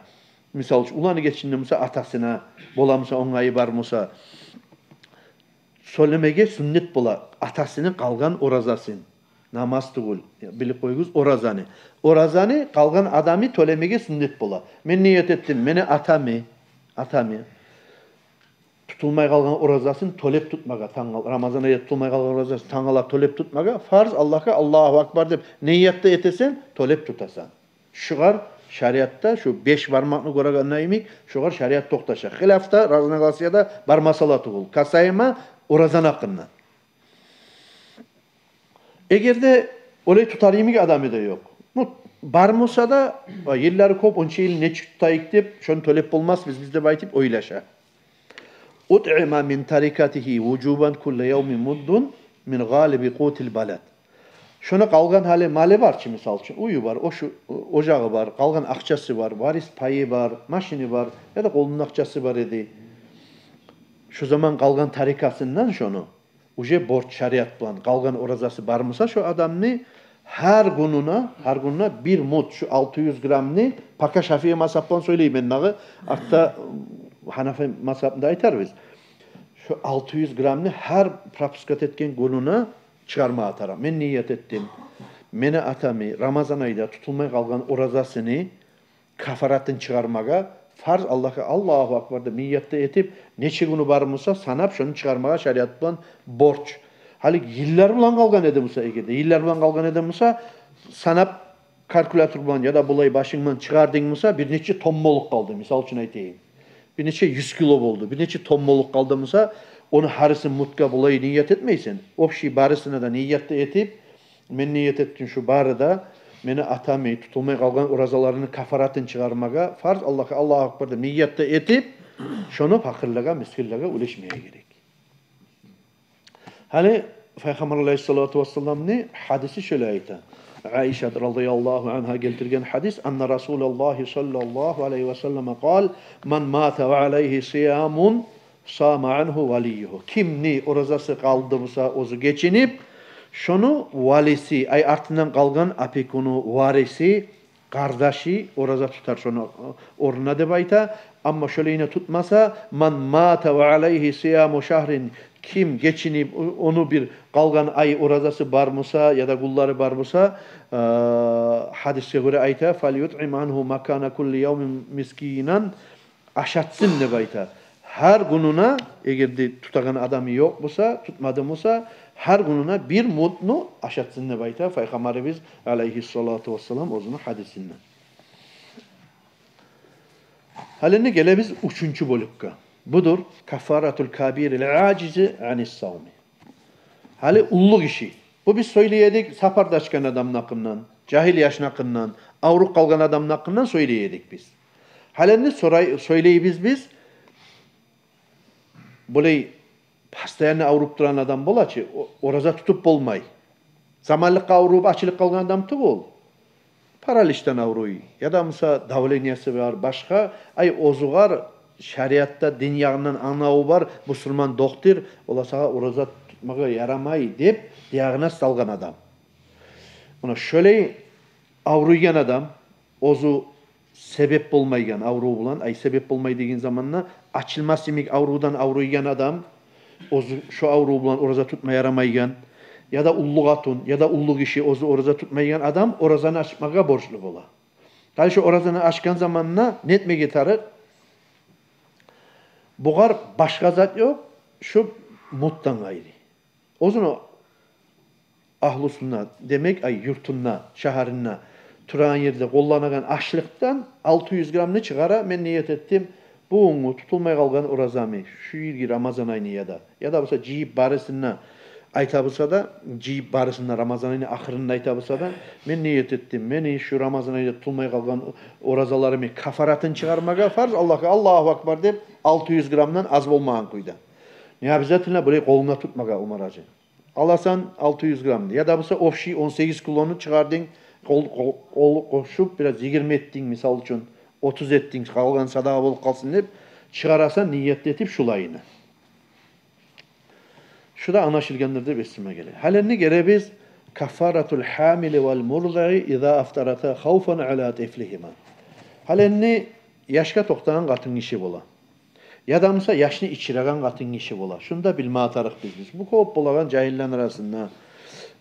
мисал учун, уланы гечинди буса, атасына, бола буса, онгайы бар буса, тёлемеге суннат бола атасыны къалгъан оразасын. Намаз тюгюл, билип къоюгъуз, оразаны. Оразаны къалгъан адамы тёлемеге суннат бола. Мен ният этдим, мени атамы, атамы тутулмай къалгъан оразасын тёлеп тутмагъа, тангал-, Рамазан айда тутулмай къалгъан оразасын тангала тёлеп тутмагъа фарз Аллагьгъа, Аллагьу акбар деп ният да этесен, тёлеп тутасан. Шогъар шариатда, шу беш бармакъны гёреген йимик, шогъар шариат токъташа. Хилафда, разногласияда бар масъала тюгюл касаемо оразаны гьакъында. Эгер де олай тутар йимик адамы да ёкъ, ну, бар буса да, ва йыллары кёп, онча йыл нечик тутайыкъ деп, шону тёлеп болмасбыз биз деп айтып ойлаша. Утъима мин тарикатигьи вужубан кулла явмин муддун мин гъалиби къутил балад. Шону къалгъан гьали малы бар чы, мисал учун, уьюю бар, ошу-, ожагъы бар, къалгъан акъчасы бар, варис пайы бар, машини бар, яда къолунда акъчасы бар эди. Шу заман къалгъан тарикасындан шону, уже борч шариат булан, къалгъан оразасы бар буса шо адамны, гьар гюнюне, гьар гюнюне бир муд, шу алты юз граммны, пока Шафии мазгьабдан сёйлеймен дагъы, артда Гьанафи мазгьабны да айтарбыз. Шо алты юз граммны гьар пропускать этген гюнюне чыгъармагъа тарыкъ. Мен ният этдим, мени атамы Рамазан айда тутулмай къалгъан оразасыны кафаратын чыгъармагъа, Фарз Аллагьгъа, Аллагьу акбар деп ният да этип, нече гюню бар буса, санап, шону чыгъармагъа шариат булан борч. Гьали йыллар булан къалгъан эди буса, эгер де йыллар булан къалгъан эди буса, санап, калькулятор булан яда булай башынг булан чыгъардынг буса, бир нече тонна болуп къалды, мисал учун айтайым. Бир нече юз кило болду, бир нече тонна болуп къалды буса, ону гьарисин мутгъа булай ният этмейсен. Общий барысына да ният да этип, мен ният этдим шу бары да мени атамны тутулмай къалгъан оразаларыны кафаратын чыгъармагъа, фарз Аллагьгъа, Аллагьу акбар деп ният да этип, шону пакъырлагъа, мискинлеге уьлешмеге герек. Гьали Пайхаммар алайгьиссалату вассаламны гьадиси шолай айта. Айшат радияллагьу ангьа гелтирген гьадис: «Анна Расулаллагьи саллаллагьу алайгьи ва саллама къал: ман мата ва алайгьи сиямун сама ангьу валийюгьу». Кимни оразасы къалды буса оьзю гечинип, шону валиси, ай, артындан къалгъан опекуну, вариси, къардашы ораза тутар шону орнуна деп айта. Амма шолайына тутмаса, ман мата ва алайгьи сияму шагьрин, ким гечинип, ону бир къалгъан ай оразасы бар буса яда гюнлери бар буса, э, гьадисге гёре айта, фальютъим ангьу макана кулли явмин мискинан, ашатсын деп айта. Гьар гюнюне, эгер де тутагъан адамы ёкъ буса, тутмады буса, гьар гюнюне бир мутну ашатсын деп айта Пайхаммарыбыз алайгьиссалату вассалам оьзюню гьадисинде. Гьали энни гелебиз уьчюнчю бёлюкге. Будур кафаратул кабирил ажизи анис савми. Гьали уллу гиши. Бу биз сёйлей эдик сапарда ачгъан адамны гьакъындан, жагьил яшны гьакъындан, авруп къалгъан адамны гьакъындан сёйлей эдик биз. Гьали энни сорай, сёйлейбиз биз. Булай постоянно авруп турагъан адам бола чы, о-, ораза тутуп болмай. Заманлыкъгъа авруп, ачылып къалгъан адам тюгюл. Параличден авруй, яда буса давлениясы бар, башгъа, ай, оьзюгер шариатда, дин ягъындан англаву бар бусурман дохтур, ола сагъа ораза тутмагъа ярамай деп диагноз салгъан адам. Муна шолай авруйгъан адам, оьзю себеп болмайгъан аврув булан, ай, себеп болмай деген заманда, ачылмас йимик аврувдан авруйгъан адам, оьзю шо аврув булан ораза тутма ярамайгъан, яда уллу къатын, яда уллу гиши, оьзю ораза тутмайгъан адам оразаны ачмагъа борчлу бола. Гьали шо оразаны ачгъан заманда не этмеге тарыкъ? Бугъар башгъа зат ёкъ, шо мутдан къайры. Оьзюню агьлюсюнде, демек, ай, юртунда, шагьарында, турагъан ерде къолланагъан ашлыкъдан алты юз граммны чыгъара, мен ният этдим бугюнгю тутулмай къалгъан оразамны, шу йылгъы Рамазан айны яда, яда буса жыйып барысын да айта буса да, жыйып барысын да Рамазан айны ахырында айта буса да, мен ният этдим мени шу Рамазан айда тутулмай къалгъан оразаларымны кафаратын чыгъармагъа фарз Аллагьгъа, Аллагьу акбар деп, алты юз граммдан аз болмагъан кюйде. Не обязательно булай къолунга тутмагъа, Умар-гьажи. Аласан алты юз граммны, яда буса общий он сегиз килону чыгъардынг, къол, къол, къол къошуп, бираз йигирма этдинг, мисал учун, отуз этдинг, къалгъан садагъа болуп къалсын деп, чыгъарасан ният этип шулайына. Шу да англашылгъандыр деп эсиме геле. Гьали энни гелебиз кафаратул гьамили вал мурзаи иза афтарата хавфан ала тифлигьима. Гьали энни яшгъа токътагъан къатын гиши бола. Яда буса яшны ичиреген къатын гиши бола. Шуну да билме тарыкъбыз биз. Бу кёп болагъан жагьиллени арасында,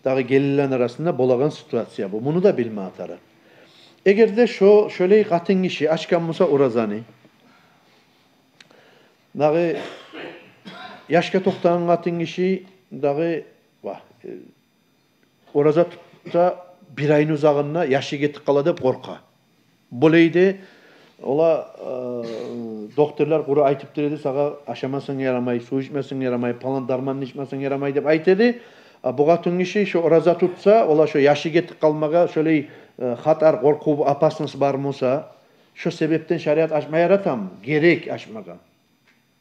дагъы гелинлени арасында болагъан ситуация бу. Муну да билме тарыкъ. Эгер де шо, шолай къатын гиши ачгъан буса оразаны, дагъы яшгъа токътагъан къатын гиши дагъы, ва, э, ораза тутса, бир айны узагъында яшы гетип къала деп къоркъа. Булай да, ола, э, докторлар къуру айтып тура эди, сагъа ашамасанг ярамай, сув ичмесенг ярамай, палан дарманны ичмесенг ярамай деп айта эди. А бу къатын гиши шо ораза тутса, ола шо яшы гетип къалмагъа шолай, э, хатар, къоркъув, опасность бар буса, шо себепден шариат ачма яратамы? Герек ачмагъа.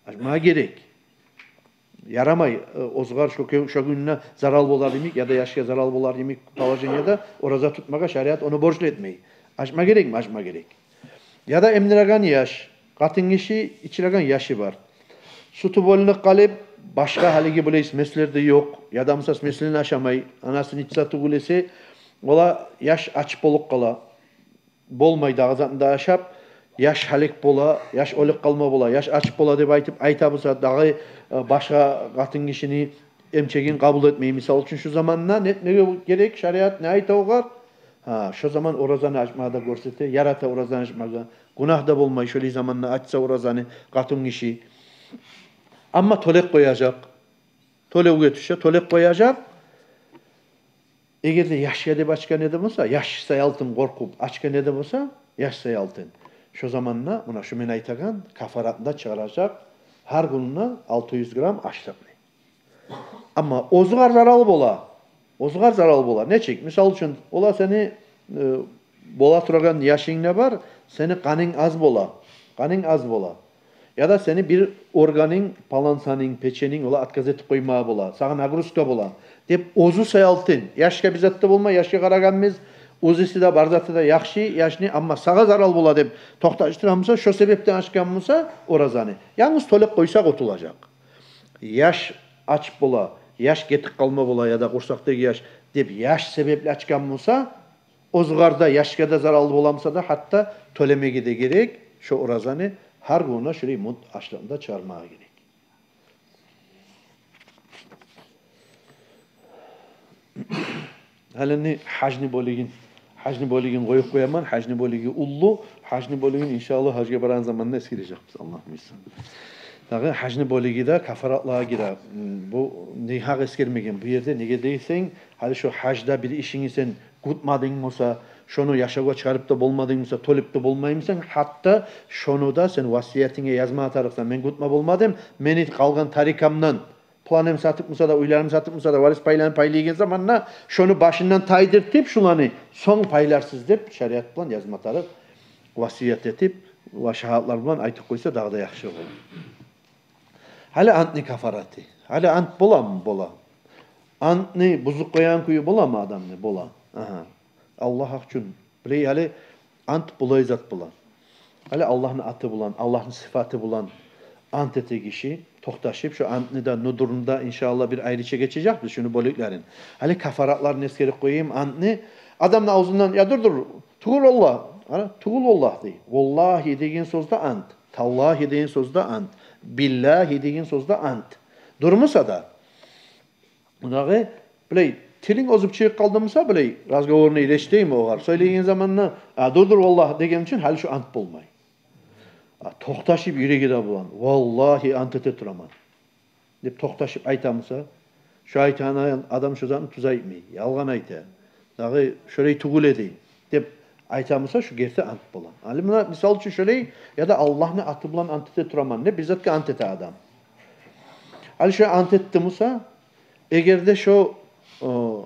Ачмагъа герек. Ярамай, э, оьзюгер шо кю-, шо гюнюне зарал болар йимик, яда яшгъа зарал болар йимик положенияда ораза тутмагъа шариат ону борчлу этмей. Ачма герекми? Ачма герек. Яда эмдиреген яш, къатын гиши ичиреген яшы бар. Сютю бёлюнюп къалып, башгъа гьалиги булай смеслер де ёкъ, яда буса смеслени ашамай, анасыны ичсе тюгюл эсе, ола яш ач болуп къала. Болмай дагъы затны да ашап, яш гьалек бола, яш оьлюп къалма бола, яш ач бола деп айтып айта буса, дагъы, э, башгъа къатын гишини эмчегин къабул этмей. Мисал учун, шу заманда не этмеге герек, шариат не айта огъар? Гьа, шо заман оразаны ачмагъа да гёрсете, ярата оразаны ачмагъа. Гюнагь да болмай, шолай заманда ачса оразаны къатын гиши. Амма тёлеп къояжакъ. Тёлевге тюше, тёлеп къояжакъ. Эгер де яшгъа деп ачгъан эди буса, яш саялтын къоркъуп ачгъан эди буса, яш саялтын, шо заманда муна шо мен айтагъан кафаратын да чыгъаражакъ, гьар гюнюне алты юз грамм ашлыкъны. Амма оьзюгер зарал бола. Оьзюгер зарал бола. Нечик? Мисал учун, ола сени, э, бола турагъан яшынг да бар, сени къанынг аз бола. Къанынг аз бола. Яда сени бир органынг, палан санынг, печенинг, ола отказ этип къоймагъа бола. Сагъа нагрузка бола. Деп оьзю саялтын. Яшгъа бир зат да болмай, яшгъа къарагъанбыз, УЗИси де бар, заты да яхшы, яшны, амма сагъа зарал бола деп токъташдыра буса, шо себепден ачгъан буса оразаны. Янгыз тёлеп къойса къутулажакъ. Яш ач бола, яш гетип къалма бола, яда къурсакъдагъы яш деп яш себепли ачгъан буса, оьзюгер де, яшгъа да зарал бола буса да, гьатта тёлемеге де герек, шо оразаны гьар гюнюне шолай муд ашлыкъны да чыгъармагъа герек. Гьали энни гьажны бёлюгюн, гьажны бёлюгюн къоюп къояман, гьажны бёлюгю уллу, гьажны бёлюгюн, иншааллагь, гьажгъа барагъан заманда эсгережекбиз, Аллагь буюрса. Дагъы гьажны бёлюгю де кафаратлагъа гире. М, бу негьакъ эсгермеген бу ерде, неге десенг, гьали шо гьажда бир ишингни сен кютмединг буса, шону яшавгъа чыгъарып да болмадынг буса, тёлеп де болмаймысан, гьатта шону да сен васиятынга язма тарыкъсан: «Мен кютме болмадым, мени къалгъан тарикамдан, планымны сатып буса да, уьйлерими сатып буса да, варис пайланы пайлайгъан заманда шону башындан тайдыртып, шуланы сонг пайларсыз», — деп шариат булан язма тарыкъ, васият этип ва шагьатлар булан айтып къойса, дагъы да яхшы бола. Гьали антны кафараты. Гьали ант боламы? Бола. Антны бузуп къоягъан кюю боламы адамны? Бола. Агьа. Аллагь гьакъ учун. Билей, гьали ант булай зат бола. Гьали Аллагьны аты булан, Аллагьны сыфаты булан ант эте гиши, токъташып, шо антны да, нудурну да, иншааллагь, бир айрыча гечежекбиз шуну бёлюклерин. Гьали кафаратларын эсгерип къояйым антны. Адамны авзундан: «Я, дур, дур, тюгюл валлагь, ана, тюгюл валлагь», — дей. «Валлагьи» деген сёз де ант. «Таллагьи» деген сёз де ант. «Биллагьи» деген сёз де ант. Дурмуса да. Дагъы, билей, тилинг озуп чыгъып къалды буса, билей, разговорный речь дейми огъар, сёйлейген заманда: «А, дур, дур, валлагь», — деген учун гьали шо ант болмай. А токъташып, юреги де булан: «Валлагьи, ант эте тураман», — деп токъташып айта буса, шо айтагъан адам шо затны тюз айтмай, ялгъан айта, дагъы шолай тюгюл эди деп айта буса, шо герти ант бола. Гьали муна, мисал учун, шолай, яда Аллагьны аты булан ант эте тураман деп бир затгъа ант эте адам. Гьали шо ант этди буса, эгер де шо, о,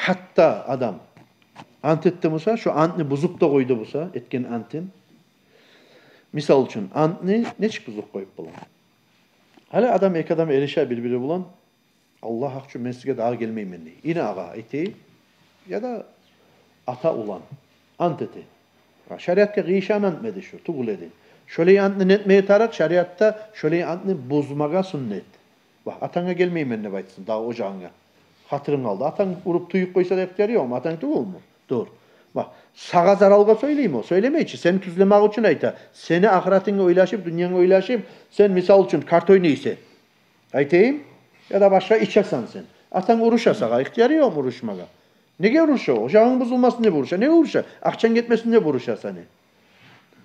гьатта адам ант этди буса, шо антны бузуп да къойду буса, этген антын, мисал учун, антны нечик бузуп къоюп бола? Гьали адам, эки адам эрише бир-бири булан: «Аллагь гьакъ учун, мен сизге дагъы гелмеймен», — дей. Ини агъа эте, яда ата улан ант эте. Шариатгъа къыйышагъан ант эди шо, тюгюл эди. Шолай антны нетмеге тарыкъ, шариатда шолай антны бузмагъа суннат. Вагь, атанга гелмеймен деп айтсын, дагъы ожагъынга. Хатиринг къалды. Атанг уруп, тюйюп къойса да ихтияры ёкъму? Атанг тюгюлмю? Дюр. Вагь, сагъа заралгъа сёйлейми о? Сёйлемей чи. Сени тюзлемек учун айта. Сени ахыратынга ойлашып, дюньянга ойлашып, сен, мисал учун, карта ойнайсан, айтайым, яда башгъа, ичесен сен. Атанг уруша сагъа, ихтияры ёкъму урушмагъа? Неге уруша о? Ожагъынг бузулмасын деп уруша. Неге уруша? Акъчанг гетмесин деп уруша сени.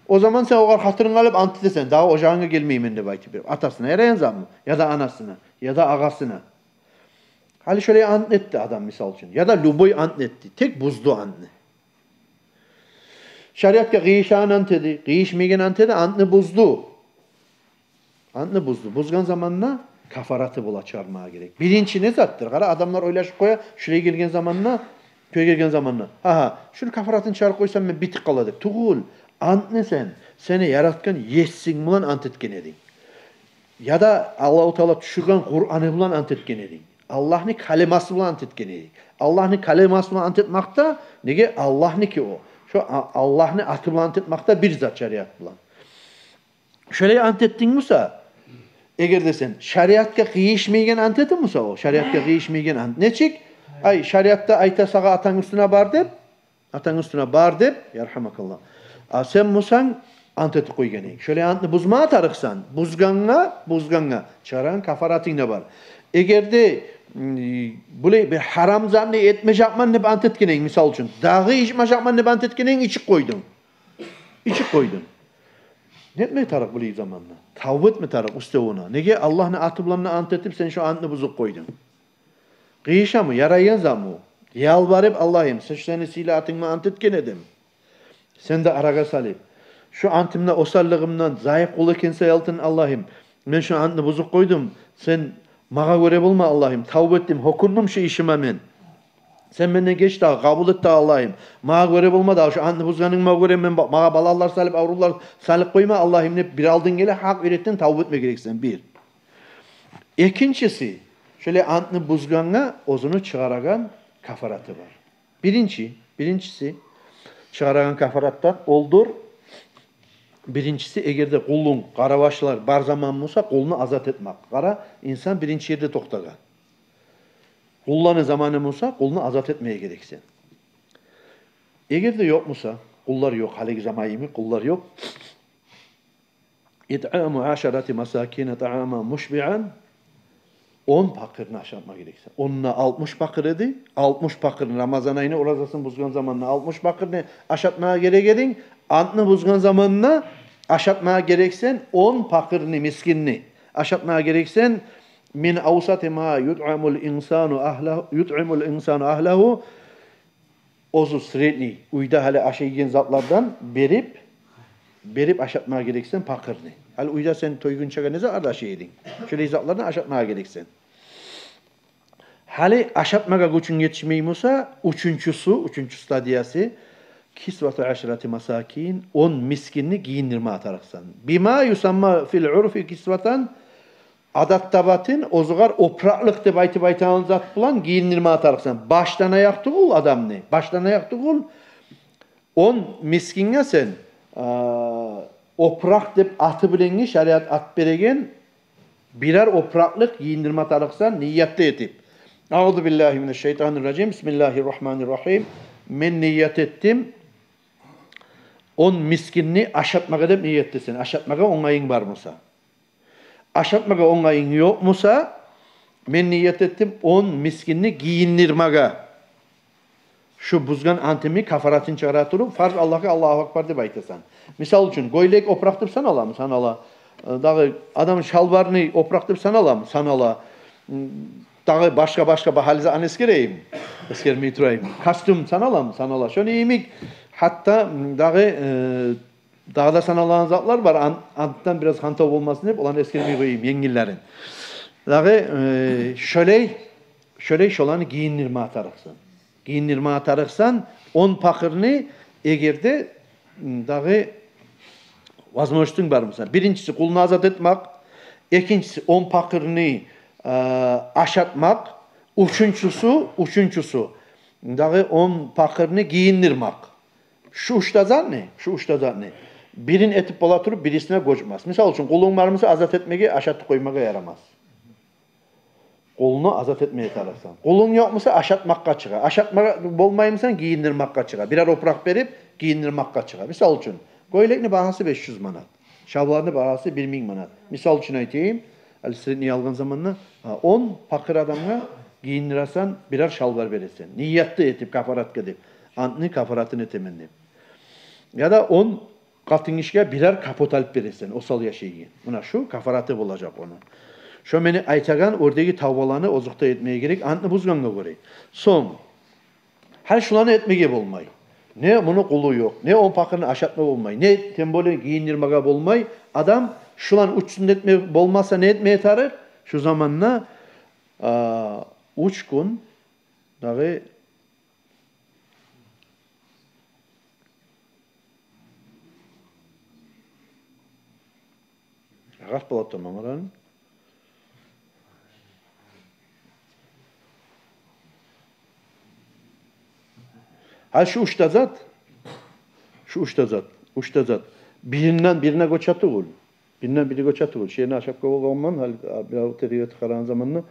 О заман сен огъар хатиринг къалып ант этесен, дагъы ожагъынга гелмеймен деп айтып берип. Атасына ярайгъан затмы? Яда анасына, яда агъасына. Гьали шолай ант этди адам, мисал учун. Яда любой ант этди. Тек бузду антны. Шариатгъа къыйышагъан ант эди, къыйышмайгъан ант эди, антны бузду. Антны бузду. Бузгъан заманда кафараты бола, чыгъармагъа герек. Биринчи не затдыр? Къара, адамлар ойлашып къоя, шулай гелген заманда, кёй гелген заманда: «Агьа, шуну кафаратын чыгъарып къойсам, мен битип къала», — деп. Тюгюл, антны сен сени яратгъан Есинг булан ант этген эдинг. Яда Аллагьу Таала тюшюрген Къураны булан ант этген эдинг. Аллагьны калимасы булан ант этген эдинг. Аллагьны калимасы булан ант этмакъда, неге, Аллагьныки о. Шо А-, Аллагьны аты булан ант этмакъда бир зат шариат булан. Шолай ант этдинг буса, эгер де сен шариатгъа къыйышмайгъан ант этдинг буса, о шариатгъа къыйышмайгъан ант. Нечик? Ай, шариатда айта сагъа атанг уьстюне бар деп, атанг уьстюне бар деп, ярхамакаллагь. А сен бусанг ант этип къойгъан эдинг. Шолай антны бузма тарыкъсан. Бузгъангъа, бузгъангъа чыгъарагъан кафаратынг да бар. Эгер де, м, булай бир гьарам затны этмежекмен деп ант этген эдинг, мисал учун, дагъы ичмежекмен деп ант этген эдинг, ичип къойдунг. ичип къойдунг. Не этме тарыкъ булай заманда? Тавба этме тарыкъ уьстевюне. Неге Аллагьны аты булан ант этип, сен шо антны бузуп къойдунг? Къыйышамы, ярайгъан затмы? Ялбарып, Аллагьым, сен, сени сыйлы атынг булан ант этген эдим. Сен де арагъа салып, шо антымда осаллыгъымдан, зайып къул экен саялтын, Аллагьым, мен шо антны бузуп къойдум. Сен магъа гёре болма, Аллагьым, тавба этдим, гьёкюндюм шо ишиме мен. Сен менден геч дагъы, къабул эт дагъы, Аллагьым. Магъа гёре болма дагъы, шо антны бузгъаныма гёре мен ба-, магъа балалар салып, аврувлар салып къойма, Аллагьым, деп бир алдын геле, гьакъ юрекден тавба этме герексен, бир. Экинчиси, шолай антны бузгъангъа оьзюню чыгъарагъан кафараты бар. Биринчи, биринчиси, чыгъарагъан кафаратдан олдур. Биринчиси, эгер де къулунг, къарабашлар бар заман буса, къулну азат этмек. Къара, инсан биринчи ерде токътагъан. Къулланы заманы буса, къулну азат этмеге герексен. Эгер де ёкъ буса, къуллар ёкъ, гьалиги заман йимик къуллар ёкъ. «Итъаму ашарати масакина таъаман мушбиъан». Он пакъырны ашатма герексен. Онда алтмыш пакъыр эди. Алтмыш пакъырны, Рамазан айны оразасын бузгъан заманда алтмыш пакъырны ашатмагъа герек эдинг. Антны бузгъан заманда ашатмагъа герексен он пакъырны, мискинни. Ашатмагъа герексен. «Мин авсати ма ютъимул инсану агьлагьу, ютъимул инсану агьлагьу». Оьзю средний, уьйде гьали ашайгъан затлардан берип, берип ашатмагъа герексен пакъырны. Гьали уьйде сен тойгъунчагъа не затлар ашай эдинг? Шолай затлардан ашатмагъа герексен. Гьали ашатмагъа гючюнг етишмей буса, уьчюнчюсю, уьчюнчю стадиясы, «кисвату ашарати масакин», он мискинни гийиндирме тарыкъсан. «Бима юсамма фил урфи кисватан», адатда батын, оьзюгер опуракълыкъ деп айтып айтагъан зат булан гийиндирме тарыкъсан. Башдан аякъ тюгюл адамны, башдан аякъ тюгюл. Он мискинге сен, а, опуракъ деп аты булангъы шариат ат береген бирер опуракълыкъ гийиндирме тарыкъсан, ният да этип. Аузу биллагьи минаш шайтанир ражим. Бисмиллагьир рагьманир рагьим. Мен ният этдим он мискинни ашатмагъа деп ният этесен. Ашатмагъа онгайынг бар буса. Ашатмагъа онгайынг ёкъ буса, мен ният этдим он мискинни гийиндирмеге. Шу бузгъан антымны кафаратын чыгъара туруп, фарз Аллагьгъа Аллагьу акбар деп айтасан. Мисал учун, гёйлек опуракъ деп саналамы? Санала. Дагъы адам шалбарны опуракъ деп саналамы? Санала. Дагъы башгъа-башгъа багьалы затны эсгерейим. Эсгермей турайым. Костюм саналамы? Санала. Шону йимик, гьатта дагъы, э, дагъы да саналагъан затлар бар, ан-, антдан бираз гьантав болмасын деп, оланы эсгермей къояйым, енгиллерин. Дагъы, э, шолай, шолай шоланы гийиндирме тарыкъсан. Гийиндирме тарыкъсан он пакъырны, эгер де, м, дагъы возможностунг бар буса. Биринчиси, къулну азат этмек, экинчиси, он пакъырны, э, ашатмакъ, уьчюнчюсю, уьчюнчюсю, дагъы он пакъырны гийиндирмек. Шу уьч де затны, шу уьч де затны бирин этип бола туруп, бирисине гёчмес. Мисал учун, къулунг бар буса, азат этмеге, ашатып къоймагъа ярамас. Къулну азат этмеге тарыкъсан. Къулунг ёкъ буса, ашатмакъгъа чыгъа. Ашатмагъа болмай буса, гийиндирмекге чыгъа. Бирер опуракъ берип, гийиндирмекге чыгъа. Мисал учун, гёйлекни багьасы беш юз манат. Шалбарны багьасы бир минг манат. Мисал учун айтайым, гьали средний алгъан заманда, а, он пакъыр адамгъа гийиндиресен, бирер шалбар бересен. Ниятны этип, кафаратгъа деп. Антны кафаратын этемен деп. Яда он къатынгишиге бирер капот алып бересен, осал яшайгъан. Муна шу кафараты болажакъ ону. Шо мени айтагъан оьрдеги тавбаланы озокъда этмеге герек, антны бузгъангъа гёре. Сонг, гьали шуланы этмеге болмай. Не муну къулу ёкъ, не он пакъырны ашатма болмай, не тем более гийиндирмеге болмай. Адам шуланы уьчюсюн де этме болмаса, не этмеге тарыкъ? Шу заманда, а, уьч гюн дагъы агъарт бола турман, къарагъыз. Гьа, шу уьч де зат, шу уьч де зат, уьч де зат биринден бирине гёче тюгюл. Биринден бири гёче тюгюл. Шени ашап къойгъанман, гьали бирев терк этип къарагъан заманда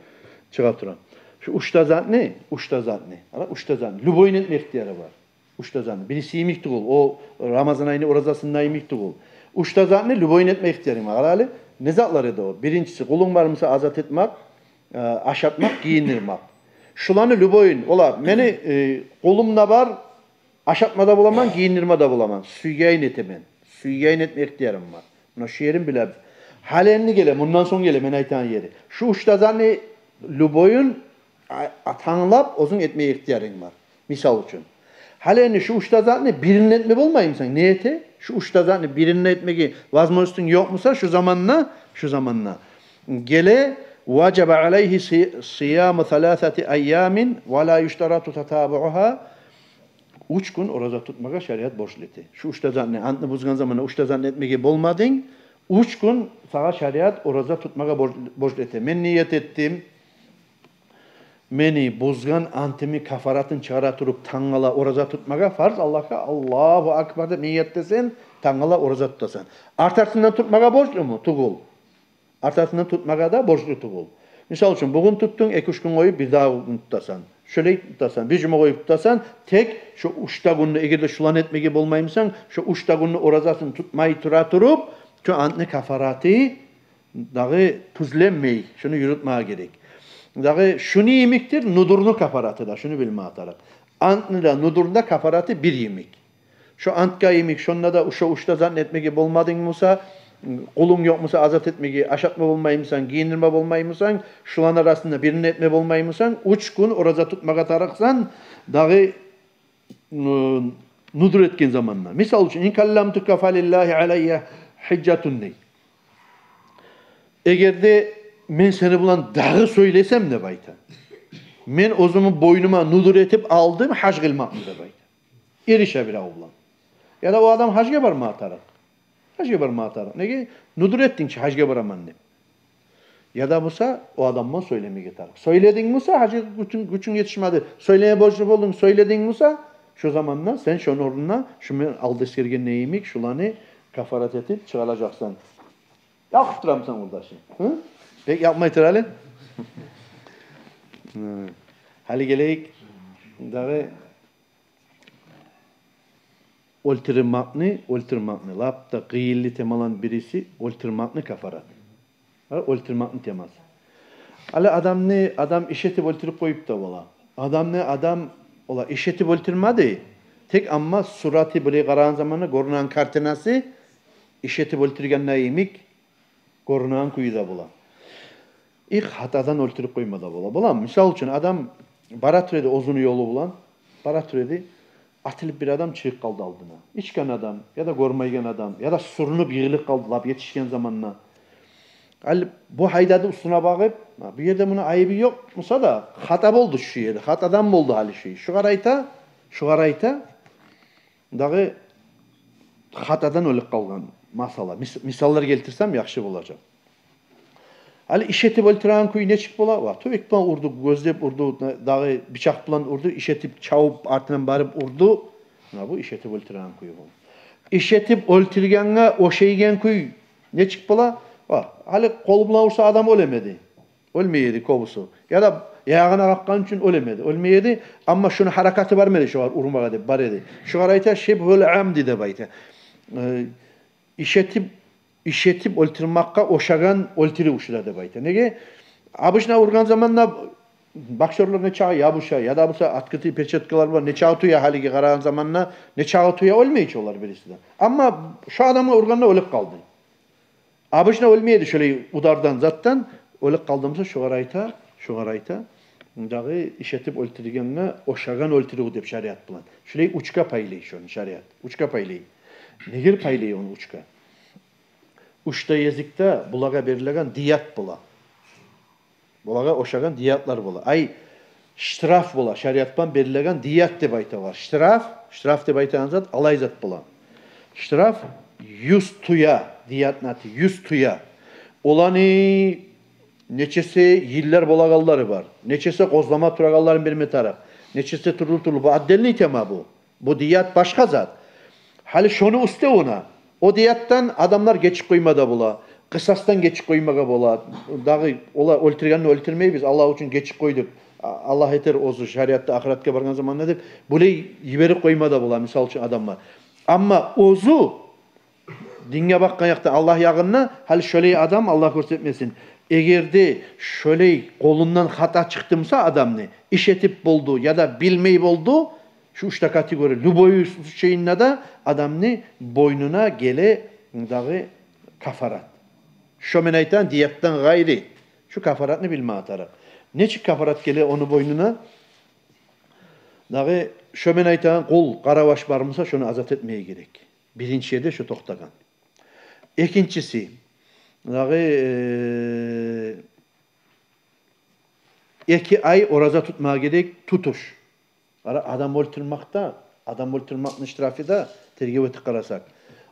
чыгъа тура. Шу уьч де затны, уьч де затны, ана, уьч де затны любойну этме ихтияры бар. Уьч де затны. Бириси йимик тюгюл, о Рамазан айны оразасында йимик тюгюл. Уьч де затны любойну этме ихтиярынг бар. Къара гьали, не затлар эди о? Биринчиси, къулунг бар буса, азат этмек, э, ашатмакъ, гийиндирмек. Шуланы любойун, олар, мени, э, къулум да бар, ашатма да боламан, гийиндирме де боламан. Сюйгенин этемен. Сюйгенин этме ихтиярынг бар. Муна шу ерин билебиз. Гьали энни геле, мундан сонг геле мен айтагъан ери. Шу уьч де затны любойун а-, а-, танглап, оьзюнг этме ихтиярынг бар. Мисал учун. Гьали энни шу уьч де затны бирин этме болмаймысан? Не эте? Шу уьч де затны бирин этмеге возможностунг ёкъ буса, шу заманда, шу заманда геле: «Важаба алайгьи си-, сияму саласати айямин ва ла юштарату татабугьугьа». Уьч гюн ораза тутмагъа шариат борчлу эте. Шу уьч де затны, антны бузгъан заманда уьч де затны этмеге болмадынг, уьч гюн сагъа шариат ораза тутмагъа борч-, борчлу эте. Мен ният этдим, мени бузгъан антымны кафаратын чыгъара туруп, тангала ораза тутмагъа фарз Аллагьгъа, Аллагьу акбар деп ният этесен, тангала ораза тутасан. Артасындан тутмагъа борчлуму? Тюгюл. Артасындан тутмагъа да борчлу тюгюл. Мисал учун, бугюн тутдунг, эки-уьч гюн къоюп бирдагъы гюн тутасан. Шолай тутасан, бир жума къоюп тутасан, тек шо уьч де гюнню, эгер де шуланы этмеге болмаймысан, шо уьч де гюнню оразасын тутмай тура туруп, шо антны кафараты дагъы тюзленмей, шуну юрютмеге герек. Дагъы шуну йимикдир нудурну кафараты да, шуну билмеге тарыкъ. Антны да, нудурну да кафараты бир йимик. Шо антгъа йимик, шонда да шо уьч де затны этмеге болмадынг буса, къулунг ёкъ буса азат этмеге, ашатма болмаймысан, гийиндирме болмаймысан, шуланы арасында бирин этме болмаймысан, уьч гюн ораза тутмагъа тарыкъсан, дагъы, ы, нудур этген заманда. Мисал учун: «Ин калламтука фалиллагьи алайя гьижжатун», — дей. Эгер де мен сени булан дагъы сёйлесем, деп айта, мен оьзюмню бойнума нудур этип алдым гьаж къылмакъны, деп айта. Эрише бирев булан. Яда о адам гьажгъа бармагъа тарыкъ. Гьажгъа бармагъа тарыкъ. Неге? Нудур этдинг чи гьажгъа бараман деп. Яда буса о адам булан сёйлемеге тарыкъ. Сёйлединг буса, гьажгъа гючюнг, гючюнг етишмеди, сёйлеме борчлу болдунг, сёйлединг буса, шо заманда сен шону орнуна, шу мен алда эсгерген йимик, шуланы кафарат этип чыгъаражакъсан. Якъып турамысан, къурдашым? Гьы? Бек якъмай тур гьали. Гьы. Гьали гелейик дагъы оьлтюрмекни, оьлтюрмекни. Лап да къыйынлы темаланы бириси оьлтюрмекни кафараты. Гьа, оьлтюрмекни темасы. Гьали адамны адам иш этип оьлтюрюп къоюп да бола. Адамны адам, ола, иш этип оьлтюрмеди. Тек амма сураты, булай къарагъан заманда гёрюнеген картинасы иш этип оьлтюргенде йимик гёрюнеген кюйде бола. И хатадан оьлтюрюп къойма да бола. Бола, мисал учун, адам бара тура эди оьзюню ёлу булан, бара тура эди, атылып бир адам чыгъып къалды алдына. Ичген адам, яда гёрмейген адам, яда сюрюнюп йыгъылып къалды, лап етишген заманда. Гьали бу гьайдады уьстюне багъып: «Гьа, бу ерде муну айыбы ёкъ буса да, хата болду шу ерде, хатадан болду гьали шу иш». Шугъар айта, шугъар айта, дагъы хатадан оьлюп къалгъан масъала. Мис-, мисаллар гелтирсем, яхшы болажакъ. Гьали иш этип оьлтюреген кюй нечик бола? Ва, тюбек булан урду, гёзлеп урду, дагъы бичакъ булан урду, иш этип чавуп, артындан барып урду. Муна бу иш этип оьлтюреген кюй бу. Иш этип оьлтюргенге ошайгъан кюй нечик бола? Ва, гьали къолу булан урса, адам оьлмеди. Оьлмей эди кёбюсю. Яда ягъына къакъгъан учун оьлмеди. Оьлмей эди, амма шуну гьаракаты бармы эди шогъар урмагъа деп, бар эди. Шогъар айта шибгьул амди деп айта. Э, иш этип, иш этип оьлтюрмекге ошагъан оьлтюрюв шу да деп айта. Неге? Обычно ургъан заманда боксёрлар нечакъы ябуша, яда буса открытый перчаткалар бар, нечакъы тюе, гьалиге къарагъан заманда нечакъы тюе, оьлмей чи олар бириси де. Амма шу адамгъа ургъанда оьлюп къалды. Обычно оьлмей эди шолай удардан, затдан, оьлюп къалды буса, шогъар айта, шогъар айта дагъы иш этип оьлтюргенге ошагъан оьлтюрюв деп шариат булан. Шолай уьчге пайлай шону шариат. Уьчге пайлай. Неге пайлай ону уьчге? Уьч де языкъда булагъа берилеген дият бола. Булагъа ошагъан диятлар бола. Ай, штраф бола, шариат булан берилеген дият деп айта олар. Штраф, штраф деп айтагъан зат алай зат бола. Штраф юз тюе, диятны аты юз тюе. Оланы нечесе йыллар болагъанлары бар, нечесе къозлама турагъанларын берме тарыкъ, нечесе тюрлю-тюрлю. Бу отдельный тема бу. Бу дият башгъа зат. Гьали шону уьстевюне, о диятдан адамлар гечип къойма да бола, къысасдан гечип къоймагъа бола. Дагъы олар оьлтюргенни оьлтюрмейбиз, Аллагь учун гечип къой деп. А-, Аллагь этер оьзю шариатда ахыратгъа баргъан заманда деп, булай йиберип къойма да бола, мисал учун, адамлар. Амма оьзю динге бакъгъан якъда, Аллагь ягъында, гьали шолай адам, Аллагь гёрсетмесин, эгер де шолай къолундан хата чыкъды буса адамны, иш этип болду яда билмей болду, Шу уьч де категория, любой случайында да адамны бойнуна геле дагъы кафарат. Шо мен айтагъан диятдан гъайры. Шу кафаратны билме тарыкъ. Нечик кафарат геле ону бойнуна? Дагъы шо мен айтагъан къул, къараваш бар буса, шону азат этмеге герек. Биринчи ерде шо токътагъан. Экинчиси, дагъы, э, эки ай ораза тутмагъа герек тутуш. Къара, адам оьлтюрмакъда, адам оьлтюрмакъны штрафы да, тергев этип къарасакъ,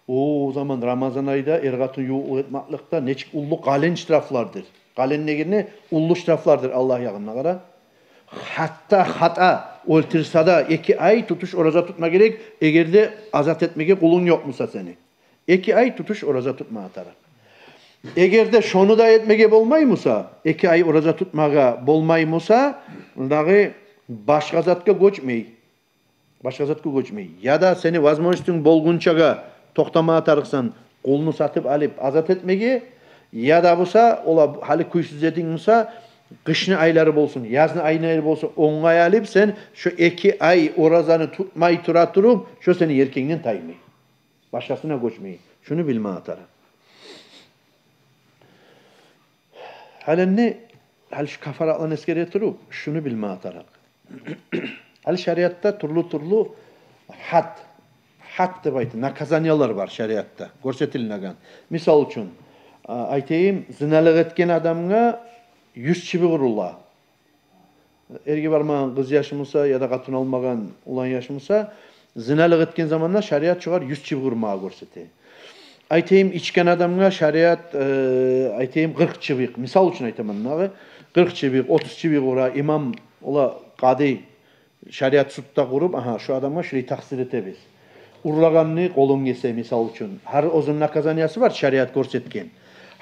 о заман Рамазан айда эр-къатын ювукълукъ этмакълыкъда нечик уллу къалын штрафлардыр. Къалын дегени уллу штрафлардыр Аллагь ягъында, къара. Гьатта хата оьлтюрсе де, эки ай тутуш ораза тутма герек, эгер де азат этмеге къулунг ёкъ буса сени. Эки ай тутуш ораза тутмагъа тарыкъ. Эгер де шону да этмеге болмай буса, эки ай ораза тутмагъа болмай буса, дагъы башгъа затгъа гёчмей. Башгъа затгъа гёчмей. Я да сени возможностунг болгъунчагъа токътамагъа тарыкъсан къулну сатып алып азат этмеге, я да буса, ола гьали кюйсюз эдинг буса, къышны айлары болсун, язны айлары болсун, онгай алып сен шо эки ай оразаны тутмай тура туруп, шо сени елкенгден таймай. Башгъасына гёчмей. Шуну билме тарыкъ. Гьали энни, гьали шу кафаратланы эсгере туруп, шуну билме тарыкъ. Гьали шариатда тюрлю-тюрлю гьад, гьад деп айта, наказаниялар бар шариатда гёрсетилинеген. Мисал учун, а, айтайым, зиналыкъ этген адамгъа юз чыбыкъ урула. Эрге бармагъан къыз яш буса, я да къатын алмагъан улан яш буса, зиналыкъ этген заманда шариат шогъар юз чыбыкъ урмагъа гёрсете. Айтайым, ичген адамгъа шариат, э, айтайым, къыркъ чыбыкъ. Мисал учун айтаман дагъы. Къыркъ чыбыкъ, отуз чыбыкъ ура, имам, ола къади, шариат судда къуруп, агьа, шу адамгъа шулай такъсир этебиз. Урлагъанны къолун гесе, мисал учун. Гьар оьзюню наказаниясы бар, шариат гёрсетген.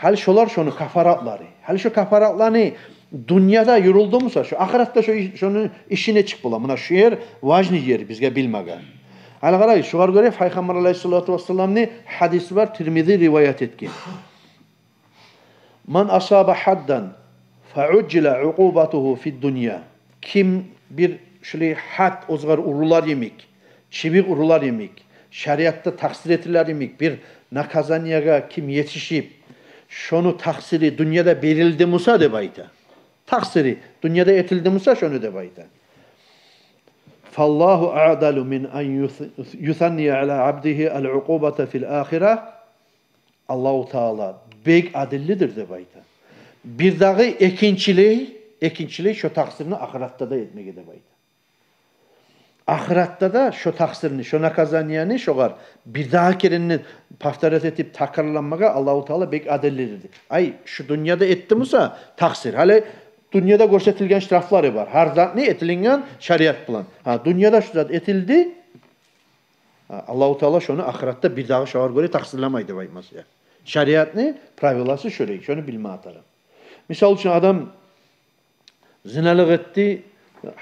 Гьали шолар шону кафаратлары. Гьали шо кафаратланы дюньяда юрюлдю буса, шо ахыратда шо иш-, шону иши нечик бола? Муна шу ер важный ер бизге билмеге. Гьали къарай, шогъар гёре Пайхаммар алайгьиссалату вассаламны гьадиси бар, Тирмизи риваят этген. Ман асаба гьаддан фа уджжила укъубатугьу фид дунья. Ким бир шулай гьад оьзгъар урулар йимик, чыбыкъ урулар йимик, шариатда такъсир этилер йимик бир наказаниягъа ким етишип, шону такъсири дюньяда берилди буса деп айта. Такъсири дюньяда этилди буса шону деп айта. Фаллагьу аъдалу мин ан юс-, юсанния ала абдигьи ал укъубата фил ахира. Аллагьу Таала бек адиллидир деп айта. Бир дагъы экинчилей, экинчилей шо такъсирни ахыратда да этмеге деп айта. Ахыратда да шо такъсирни, шо наказанияны шогъар бир дагъы керен де повторять этип, такрарланмагъа Аллагьу Таала бек адиллидир. Ай, шу дюньяда этди буса такъсир. Гьали дюньяда гёрсетилген штрафлары бар. Гьар затны этилинген шариат булан. Гьа, дюньяда шу зат этилди, Аллагьу Таала шону ахыратда бир дагъы шогъар гёре такъсирламай деп айтмас я. Шариатны правиласы шолай, шону билме тарыкъ. Мисал учун, адам зиналыкъ этди,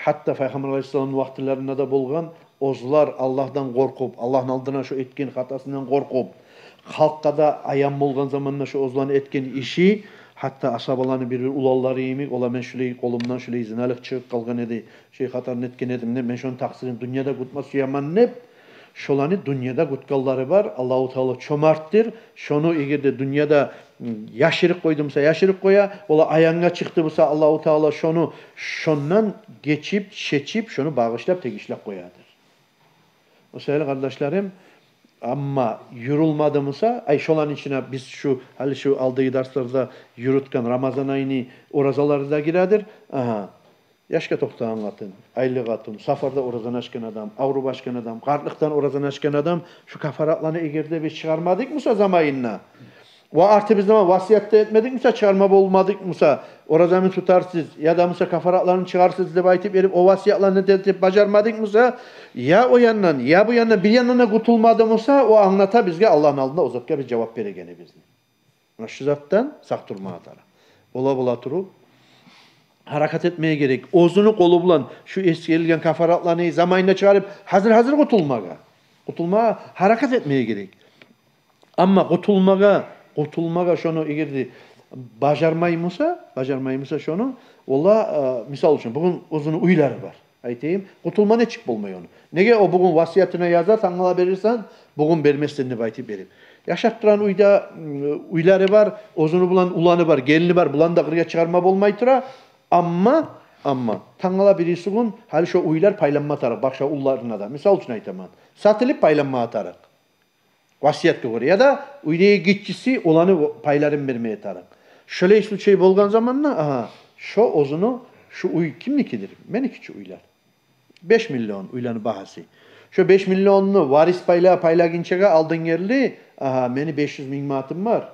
гьатта Пайхаммар алайгьиссаламны вакътилеринде де болгъан, оьзлер Аллагьдан къоркъуп, Аллагьны алдына шо этген хатасындан къоркъуп, халкъгъа да аян болгъан заманда шо оьзлени этген иши, гьатта асгьабаланы бир-бир уланлары йимик, ола, мен шулай къолумдан шулай зиналыкъ чыгъып къалгъан эди, шей хатаны этген эдим деп, мен шону такъсирин дюньяда кютме сюемен деп, шоланы дюньяда кютгенлери бар. Аллагьу Таала чомартдыр. Шону эгер де дюньяда, м, яшырып къойду буса, яшырып къоя. Ола аянгъа чыкъды буса, Аллагьу Таала шону шондан гечип, чечип, шону багъышлап, тегишлеп къоядыр. О саялы, къардашларым, амма юрюлмады буса, ай, шоланы ичине биз шу, гьали шу алдагъы дарсларда юрютген Рамазан айны оразалары да гиредир. Агьа. Яшгъа токътагъан къатын, айлы къатын, сапарда оразаны ачгъан адам, авруп ачгъан адам, къартлыкъдан оразаны ачгъан адам, шу кафаратланы эгер де биз чыгъармадыкъ буса заманында, ва артыбыздан васият да этмедик буса, чыгъарма болмадыкъ буса, оразаны тутарсыз, я да буса кафаратланы чыгъарсыз деп айтып берип, о васиятланы да этип бажармадыкъ буса, я о яндан, я бу яндан, бир яндан да къутулмады буса, о англата бизге Аллагьны алдында о затгъа биз жавап берегенибизни. Муна шу затдан сакъ турмагъа тарыкъ. Бола-бола туруп, гьаракат этмеге герек. Оьзюню къолу булан шу эсгерилген кафаратланы заманында чыгъарып, гьазир-гьазир къутулмагъа. Къутулмагъа гьаракат этмеге герек. Амма къутулмагъа, къутулмагъа шону эгер де бажармай буса, бажармай буса шону, ола, э, мисал учун, бугюн оьзюню уьйлери бар. Айтайым, къутулма нечик болмай ону? Неге о бугюн васиятына яза, тангала берирсен, бугюн бермессен деп айтып берип. Яшап турагъан уьйде, м, уьйлери бар, оьзюню булан уланы бар, гелини бар, буланы да къыргъа чыгъарма болмай тура. Амма, амма тангала бириси гюн гьали шо уьйлер пайланма тарыкъ башгъа улларына да. Мисал учун айтаман, сатылып пайланма тарыкъ. Васиятгъа гёре. Яда уьйдеги гиччиси оланы пайларын бермеге тарыкъ. Шолай случай болгъан заманда, агьа, шо оьзюню, шу уьй кимникидир? Меники чу уьйлер. Беш миллион уьйлени багьасы. Шо беш миллионну варис пайла-, пайлагъынчагъа алдын герли, агьа, мени беш юз минг манатым бар.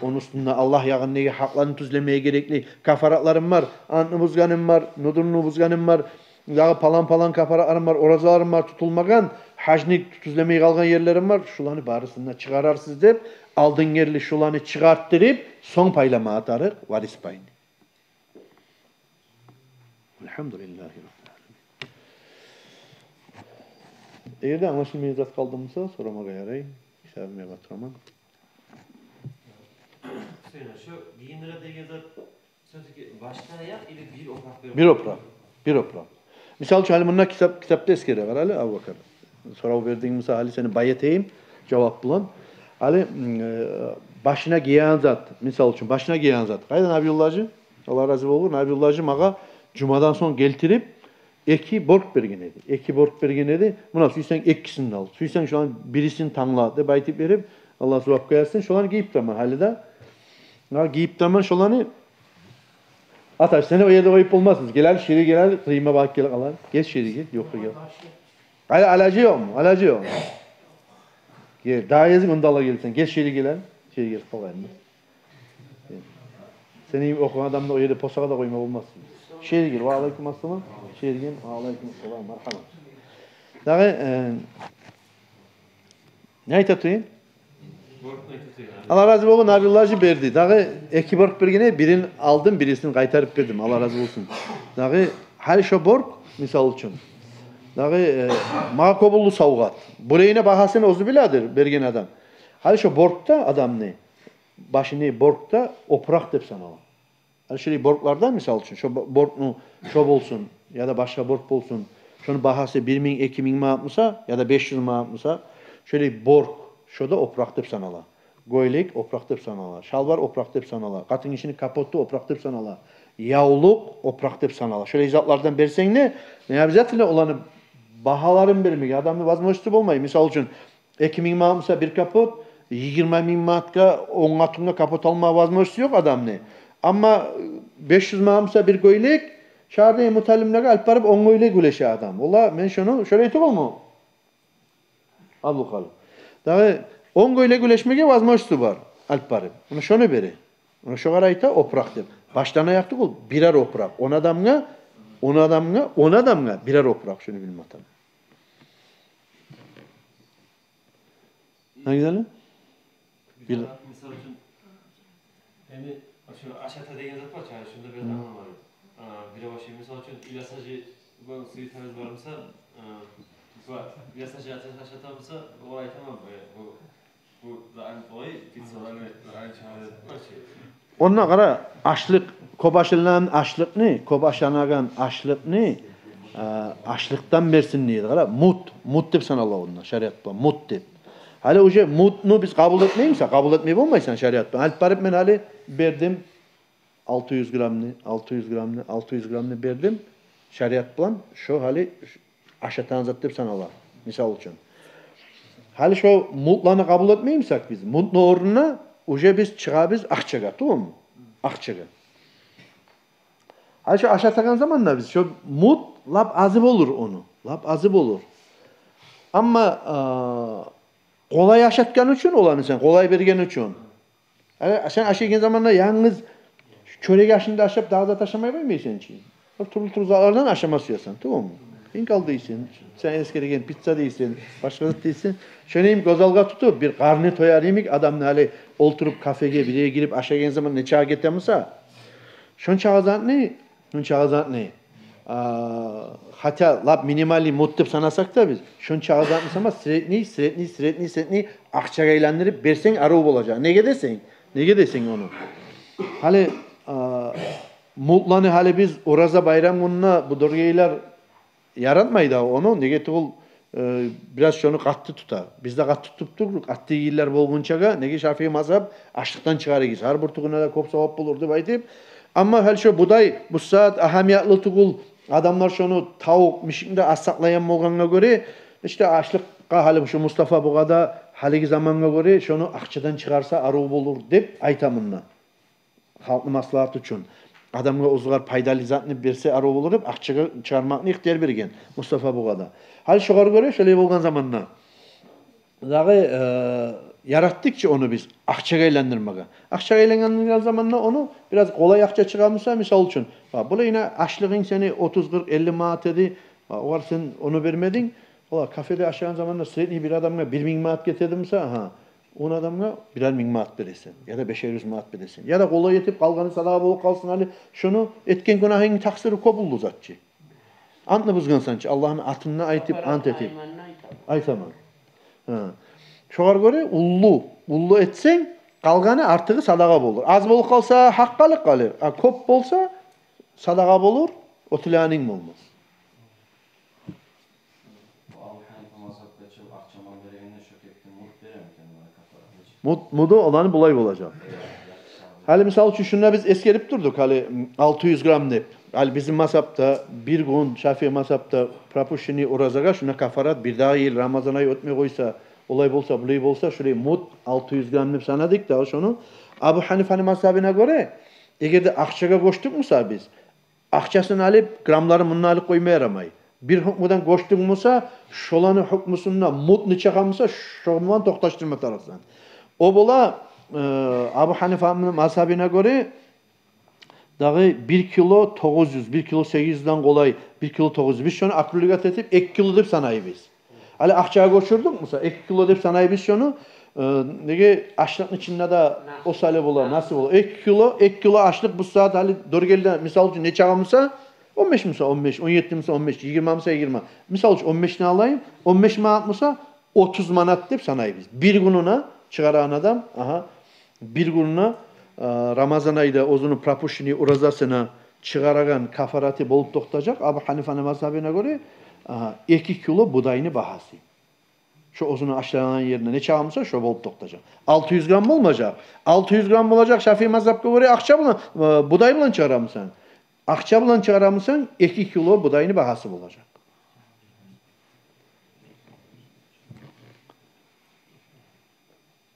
Ону уьстюнде Аллагь ягъындагъы гьакъланы тюзлемеге герекли кафаратларым бар, антны бузгъаным бар, нудурну бузгъаным бар, дагъы палан-палан кафаратларым бар, оразаларым бар тутулмагъан, гьажны тюзлемей къалгъан ерлерим бар, шуланы барысын да чыгъарарсыз деп, алдын герли шуланы чыгъартдырып, сонг пайлама тарыкъ варис пайны. Альгьамдулиллагьи раббил аламин. Эгер де англашылмайгъан зат къалды буса, сорамагъа ярай. Гьисабыма тураман. Гьюсейин, шу гийиндире деген зат всё-таки башдан аякъ или бир опуракъ берип? Бир опуракъ. Бир опуракъ. Мисал учун, гьали мунда китап, китапда эсгере, къара гьали, Абубакар. Сорав бердинг буса, гьали сени бай этейим жавап булан. Гьали, м, э, башына гиеген зат, мисал учун, башына гиеген зат. Къайда Набиулла гьажи? Аллагь рази болгъур. Набиулла гьажи магъа жумадан сонг гелтирип, эки борк берген эди. Эки борк берген эди. Муна, сюйсенг экисин де ал, сюйсенг шоланы бирисин тангла деп айтып берип, Аллагь зувап къоясын. Шоланы гийип турман гьали де. Муна гийип турман шоланы. Аташ, сени о ерде къоюп болмасбыз. Гел гьали, шери гел гьали, къырыйыма багъып гел гьали. Гел шери гел, ёкъ гел. Гьали алажы ёкъму? Алажы ёкъму? Гел, дагъы гезик онда ала гелсенг. Гел шери гел гьали. Шери гел, къалгъан. Сени охуйгъан адамны о ерде посагъа да къойма болмас. Шери гел, ва алейкум ассалам. Шери гел, ва алейкум ассалам, маргьаба. Дагъы, э, не айта турайым? Аллагь рази болгъур, Набиулла гьажи берди. Дагъы эки борк берген эди, бирин алдым, бирисин къайтарып бердим. Аллагь рази болсун. Дагъы гьали шо борк, мисал учун. Дагъы, э, магъа кёп уллу савгъат. Бу ерни багьасын оьзю биледир берген адам. Гьали шо борк да адамны башыны борк да опуракъ деп санала. Гьали шолай борклардан, мисал учун, шо бо-, боркну, шо болсун, яда башгъа борк болсун, шону багьасы бир минг, эки минг манат буса, яда беш юз манат буса, шолай борк, шо да опуракъ деп санала. Гёйлек опуракъ деп санала. Шалбар опуракъ деп санала. Къатын гишини капоту опуракъ деп санала. Явлукъ опуракъ деп санала. Шолай затлардан берсенг де, не обязательно оланы багьаларын бермеге адамны возможности болмай. Мисал учун, эки минг манат буса бир капот, йигирма минг манатгъа он къатынгъа капот алма возможности ёкъ адамны. Амма беш юз манат буса бир гёйлек, шагьардагъы муталимлеге алып барып он гёйлек уьлеше адам. Ола, мен шону, шолай тюгюлмю? Абдулхаликъ. Дагъы он гёйлек уьлешмеге возможности бар, алып барып. Муна шону бере. Муна шогъар айта опуракъ деп. Башдан аякъ тюгюл, бирер опуракъ. Он адамгъа, он адамгъа, он адамгъа бирер опуракъ, шону билме тарыкъ. Гьа, гьали? Бир... Мисал учун, эми, шу ашата деген зат бар чы, шунда бир... Гьы. Англамадым. А, бир башы, мисал учун, Ильяс гьажи, бу сыйы табыз бар буса, а, бу Ильяс гьажи ашата, ашата буса, олай айтаман, бу, бу, бу заан олай, бит содан, заан чыгъар деп бар чы. Онда къара, ашлыкъ, кёп ашайгъан ашлыкъны, кёп ашайгъан ашлыкъны, а, ашлыкъдан берсин дейди. Къара, мут, мут деп санала онда, шариатда мут деп. Гьали уже мутну биз къабул этмеймиз, къабул этмей болмайсан шариатда. Алып барып мен гьали бердим алты юз граммны, алты юз граммны, алты юз граммны бердим. Шариат булан шо гьали ашатагъан зат деп санала, мисал учун. Гьали шо мутланы къабул этмеймисек биз, мутну орнуна уже биз чыгъабыз акъчагъа, тюгюлмю? Акъчагъа. Гьали шо ашатагъан заманда биз шо мут лап азы болур ону, лап азы болур. Амма, а, къолай ашатгъан учун оланы сен, къолай берген учун. Гьали сен ашайгъан заманда янгыз чёрек ашны да ашап, дагъы зат ашамай къоймайсан чы. Бир тюрлю-тюрлю затлардан ашама сюесен, тюгюлмю? Хинкал дейсен, сен эсгерген пицца дейсен, башгъа зат дейсен. Шону йимик гёз алгъа тутуп, бир къарны тояр йимик адамны гьали олтуруп кафеге, бир ерге гирип ашайгъан заман нечакъы гете буса, шончакъы затны, шончакъы затны, а, хотя лап минимальный мут деп санасакъ да биз, шончакъы затны сама средний, средний, средний, средний акъчагъа айландырып берсенг арив болажакъ. Неге десенг, неге десенг ону. Гьали, а, мутланы гьали биз ораза байрам гюнюне бу доргейлер яратмай да ону, неге тюгюл, э, бираз шону къатты тута. Биз де къатты тутуп турдукъ, къатты йыллар болгъунчагъа, неге Шафии мазгьап ашлыкъдан чыгъарыгъыз, гьар бир тюгюне де кёп савап болур деп айтып. Амма гьали шо будай бу сагьат агьамиятлы тюгюл, адамлар шону тавукъ, мишикни де аз сакълайгъан болгъангъа гёре, иште ашлыкъгъа гьали шо Мустафа бугъада гьалиги замангъа гёре шону акъчадан чыгъарса арив болур деп айтаман да. Халкъны маслагьаты учун. Адамгъа оьзюгер пайдалы затны берсе арив болур деп, акъчагъа чыгъармакъны ихтияр берген Мустафа бугъада. Гьали шогъар гёре, шолай болгъан заманда дагъы, э, яратдыкъ чы ону биз акъчагъа айландырмагъа. Акъчагъа айландыргъан заманда ону бираз къолай акъча чыгъа буса, мисал учун, ва, булай йине ашлыгъынг сени отуз, къыркъ, элли манат эди, ва, огъар сен ону бермединг. Ола кафеде ашагъан заманда средний бир адамгъа бир минг манат гетеди буса, агьа, он адамгъа бирер минг манат бересен, яда бешер юз манат бересен. Яда къолай этип къалгъаны садагъа болуп къалсын, гьали шону этген гюнагьынгны такъсыры кёп уллу зат чы. Антны бузгъансан чы, Аллагьны атын да айтып, ант этип. Айтаман. Гьа. Шогъар гёре уллу, уллу этсенг, къалгъаны артыгъы садагъа болур. Аз болуп къалса, гьакъ къалып къалыр. А кёп болса, садагъа болур, оьтюлегенинг болмас. Абу Ханифа мазгьапгъа чы акъча мал берегенде шо кепде муд береми экен, олар кафарат нечик? Муд, муду оланы булай болажакъ. Гьали, мисал учун, шунда биз эсгерип турдукъ, гьали, алты юз грамм деп. Гьали бизин мазгьапда, бир гюн Шафии мазгьапда пропущенный оразагъа шунда кафарат, бирдагъы йыл Рамазан ай оьтмей къойса, олай болса, булай болса, шулай муд алты юз грамм деп санадыкъ да шону. Абу Ханифаны мазгьабына гёре, эгер де акъчагъа гёчдюк буса биз, акъчасын алып, граммларын мунда алып къойма ярамай. Бир гьукмудан гёчдюнг буса, шоланы гьукмусунда муд нечакъы буса, шо булан токъташдырма тарыкъсан. О бола, э, Абу Ханифаны мазгьабына гёре, дагъы бир кило тогъуз юз, бир кило сегиз юзден къолай, бир кило тогъуз юз. Биз шону аккумулировать этип, эки кило деп санайбыз. Гьали акъчагъа гёчюрдюк буса, эки кило деп санайбыз шону. Э, неге, ашлыкъны ичинде де о саялы бола, насип бола. Эки кило, эки кило ашлыкъ бу сагьат гьали дёргелде, мисал учун, нечакъы буса, он беш буса, он беш, он етти буса, он беш, йигирма буса, йигирма. Мисал учун, он бешни алайым, он беш манат буса, отуз манат деп санайбыз. Бир гюнюне чыгъарагъан адам, агьа, бир гюнюне, э, Рамазан айда оьзюню пропущенный оразасына чыгъарагъан кафараты болуп токътажакъ, Абу Ханифаны мазгьабына гёре, агьа, эки кило будайны багьасы. Шо оьзюню ашлагъан ерине нечакъы буса, шо болуп токътажакъ. Алты юз грамм болмажакъ. Алты юз грамм болажакъ Шафии мазгьапгъа гёре акъча булан, э, будай булан чыгъара бусанг. Акъча булан чыгъара бусанг, эки кило будайны багьасы болажакъ.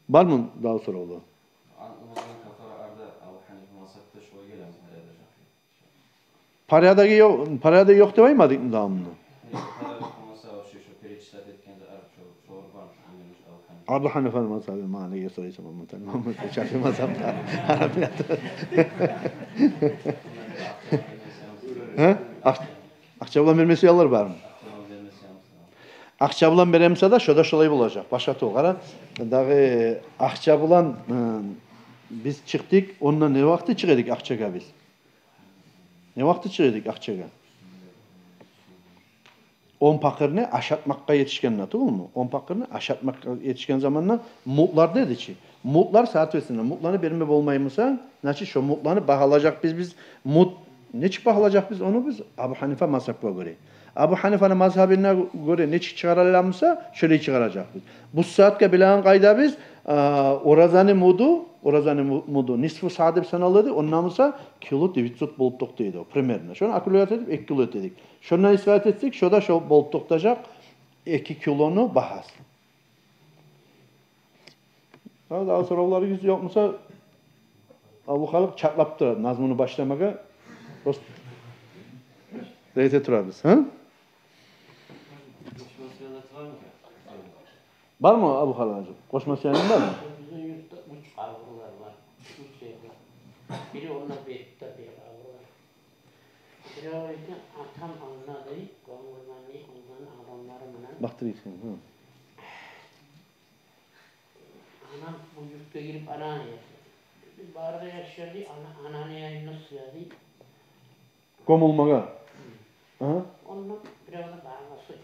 Бармы дагъы соравлар? Антны бузгъан кафарат арда Абу Ханифа мазгьапда шолай гелеми, паряда жакъы? Паряда ёкъ, паряда ёкъ деп айтмадыкъмы дагъы мунда? Паряда болмаса, вообще шо перечислять этген зат, шо, шолар бармы, шо, Абу Ханифа. Абу Ханифаны мазгьабы, магъа неге сорайсан, Мугьаммат, Мугьаммат Шафии мазгьапда. Гьа? Акъ-, акъча булан бермесе яллар бармы? Акъча булан беремиса да, шо да шолай болажакъ. Башгъа тюгюл, къара. Дагъы акъча булан, э, биз чыкъдыкъ, онда не вакъти чыгъа эдик акъчагъа биз? Не вакъти чыгъа эдик акъчагъа? Он пакъырны ашатмакъгъа етишгенде, тюгюлмю? Он пакъырны ашатмакъгъа етишген заманда мудлар деди чи. Мудлар, соответственно, мудланы берме болмаймысан, значит, шо мудланы багьалажакъбыз биз. Муд нечик багьалажакъбыз ону биз? Абу Ханифа мазгьапгъа гёре. Абу Ханифаны мазгьабына гёре нечик чыгъарыламыса, шолай чыгъаражакъбыз. Бу сагьатгъа билеген къайдабыз, а, оразаны муду, оразаны му-, муду нисфу саа деп санала эди, онда буса кило девятьсот болуп токътай эди о, примерно. Шону аккумулировать этип, эки кило этедик. Шондан исбат этсек, шо да шо болуп токътажакъ, эки килону багьасы. Гьа, дагъы соравларыгъыз ёкъ буса, Абу Халикъ чакълап тура назмуну башламагъа. Просто эте турабыз, гьа? Бармы, Абу Халикъ гьажи? Къошма сюегениз бармы? Бизин юртда уьч къабурлар бар. Уьч ерде. Бири онда, бетде бир къабур бар. Бирев экен, атам англады, Гомурманны, ондан адамлары булан. Бакътыр экен, гьы. Анам бу юртгъа гирип, ананы яшады. Биз барда яшады, ана, ананы янына сыяды. Гомулмагъа? Гьы. Агьа. Ондан бирев де бармаса эди.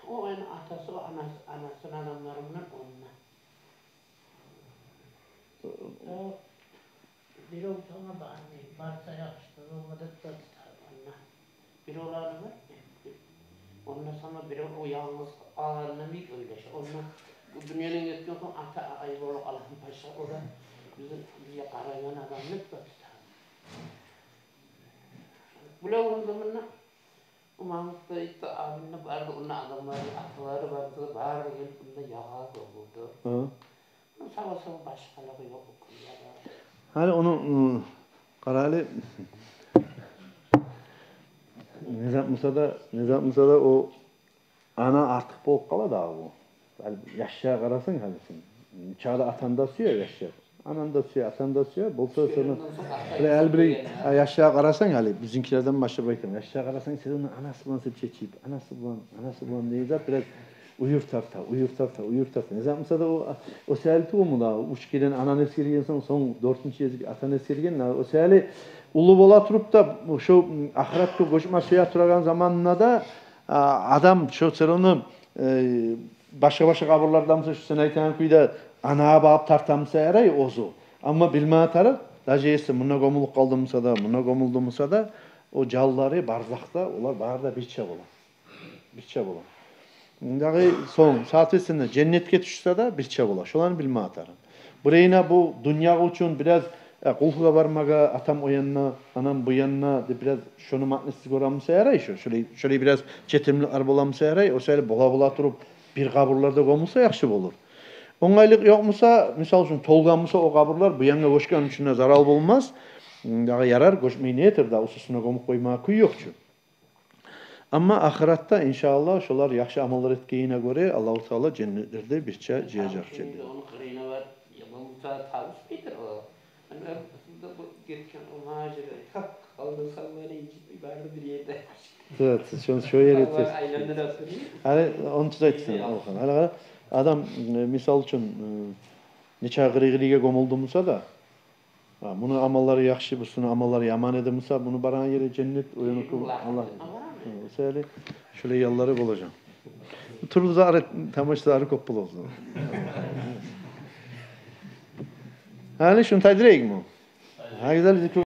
О, эм, атасы, о анасы, анасыны адамлары булан онда. О, бирев сонг бармай, барса яхшы болур деп турду онда. Бир оланы бар. Ондан сонг бир о янгыз къалгъанына бек ойлаша. Ондан бу дюньядан гетген сонг ата ай болуп къалагъан башгъа, о да бизин, бизге къарайгъан адамны да тутагъан. Булай болгъан заманда Мамут да, Итта абим де барды, онда адамлар, аталары барды, бары гелип, мунда ягъа болду. Гьы. Сава-сава башгъалыгъы ёкъ бу кюнде. Гьали ону, ы, къара гьали. Не зат буса да, не зат буса да о ана артыкъ болуп къала дагъы бу. Гьали яшгъа къарасанг гьали сен. Чагъда атаны да сюе яшгъа. Ананы да сюе, атаны да сюе. Болса сени, бираз гьали, бираз, а, яшгъа къарасанг гьали, бизинкилерден башлап айтаман. Яшгъа къарасанг, сен ону анасы булан сен чечип, анасы булан, анасы булан деген зат бираз уьюр тарта, уьюр тарта, уьюр тарта. Не зат буса да о, о саялы тюгюлмю дагъы, уьч керен ананы эсгерген сонг, сонг дёртюнчю гезик атаны эсгерген, о саялы уллу бола туруп да, шо ахыратгъа гёчме сюе турагъан заманында да, а, адам шо сыйрыны, э, башгъа-башгъа къабурларда буса, шо сен айтагъан кюйде анагъа багъып тарта буса ярай оьзю. Амма билме тарыкъ, даже если мунда гёмюлюп къалды буса да, мунда гёмюлдю буса да, о жанлары барзахда, олар бары да бирче бола. Бирче бола. Дагъы сонг, соответственно, женнетге тюшсе де бирче бола. Шоланы билме тарыкъ. Биревню бу дюнья учун бираз, э, къулгьугъа бармагъа, атам о янда, анам бу янда деп, бираз шону маънасыз гёре буса ярай шо. Шолай, шолай бираз четимликлер бола буса ярай. О саялы бола-бола туруп бир къабурларда гёмюлсе яхшы болур. Онгайлыкъ ёкъ буса, мисал учун, толгъан буса о къабурлар, бу янгъа гёчгени учун да зарал болмас. Дагъы ярар, гёчмей не этер, дагъы уьстюне гёмюп къоймагъа кюй ёкъ чу. Амма ахыратда, иншааллагь, шолар яхшы амаллар этгенине гёре Аллагьу Таала женнетлерде бирче жыяжакъ. Женнет. Ону къырыйына бар, я болмаса табыс битер о. Ана бу гетген о мажара, так, алгъан санлары инжитмей, бары бир ерде. Зат, шо, шо ерде. Аллагь айландыра турмай. Гьали ону тюз айтсанг, Алхан. Гьали къара, адам, э, мисал учун, э, нече къырый-къырыйгъа гёмюлдю буса да, а, муну амаллары яхшы, бусуну амаллары яман эди буса, муну барагъан ери женнет, о ёнуки Аллагь. Аллагь. Гьы, о саялы шолай яллары болажакъ. Тюрлю зары, тамаша зары кёп болажакъ. Гьали шуну тайдырайыкъмы? Гьа, гюзел зикру.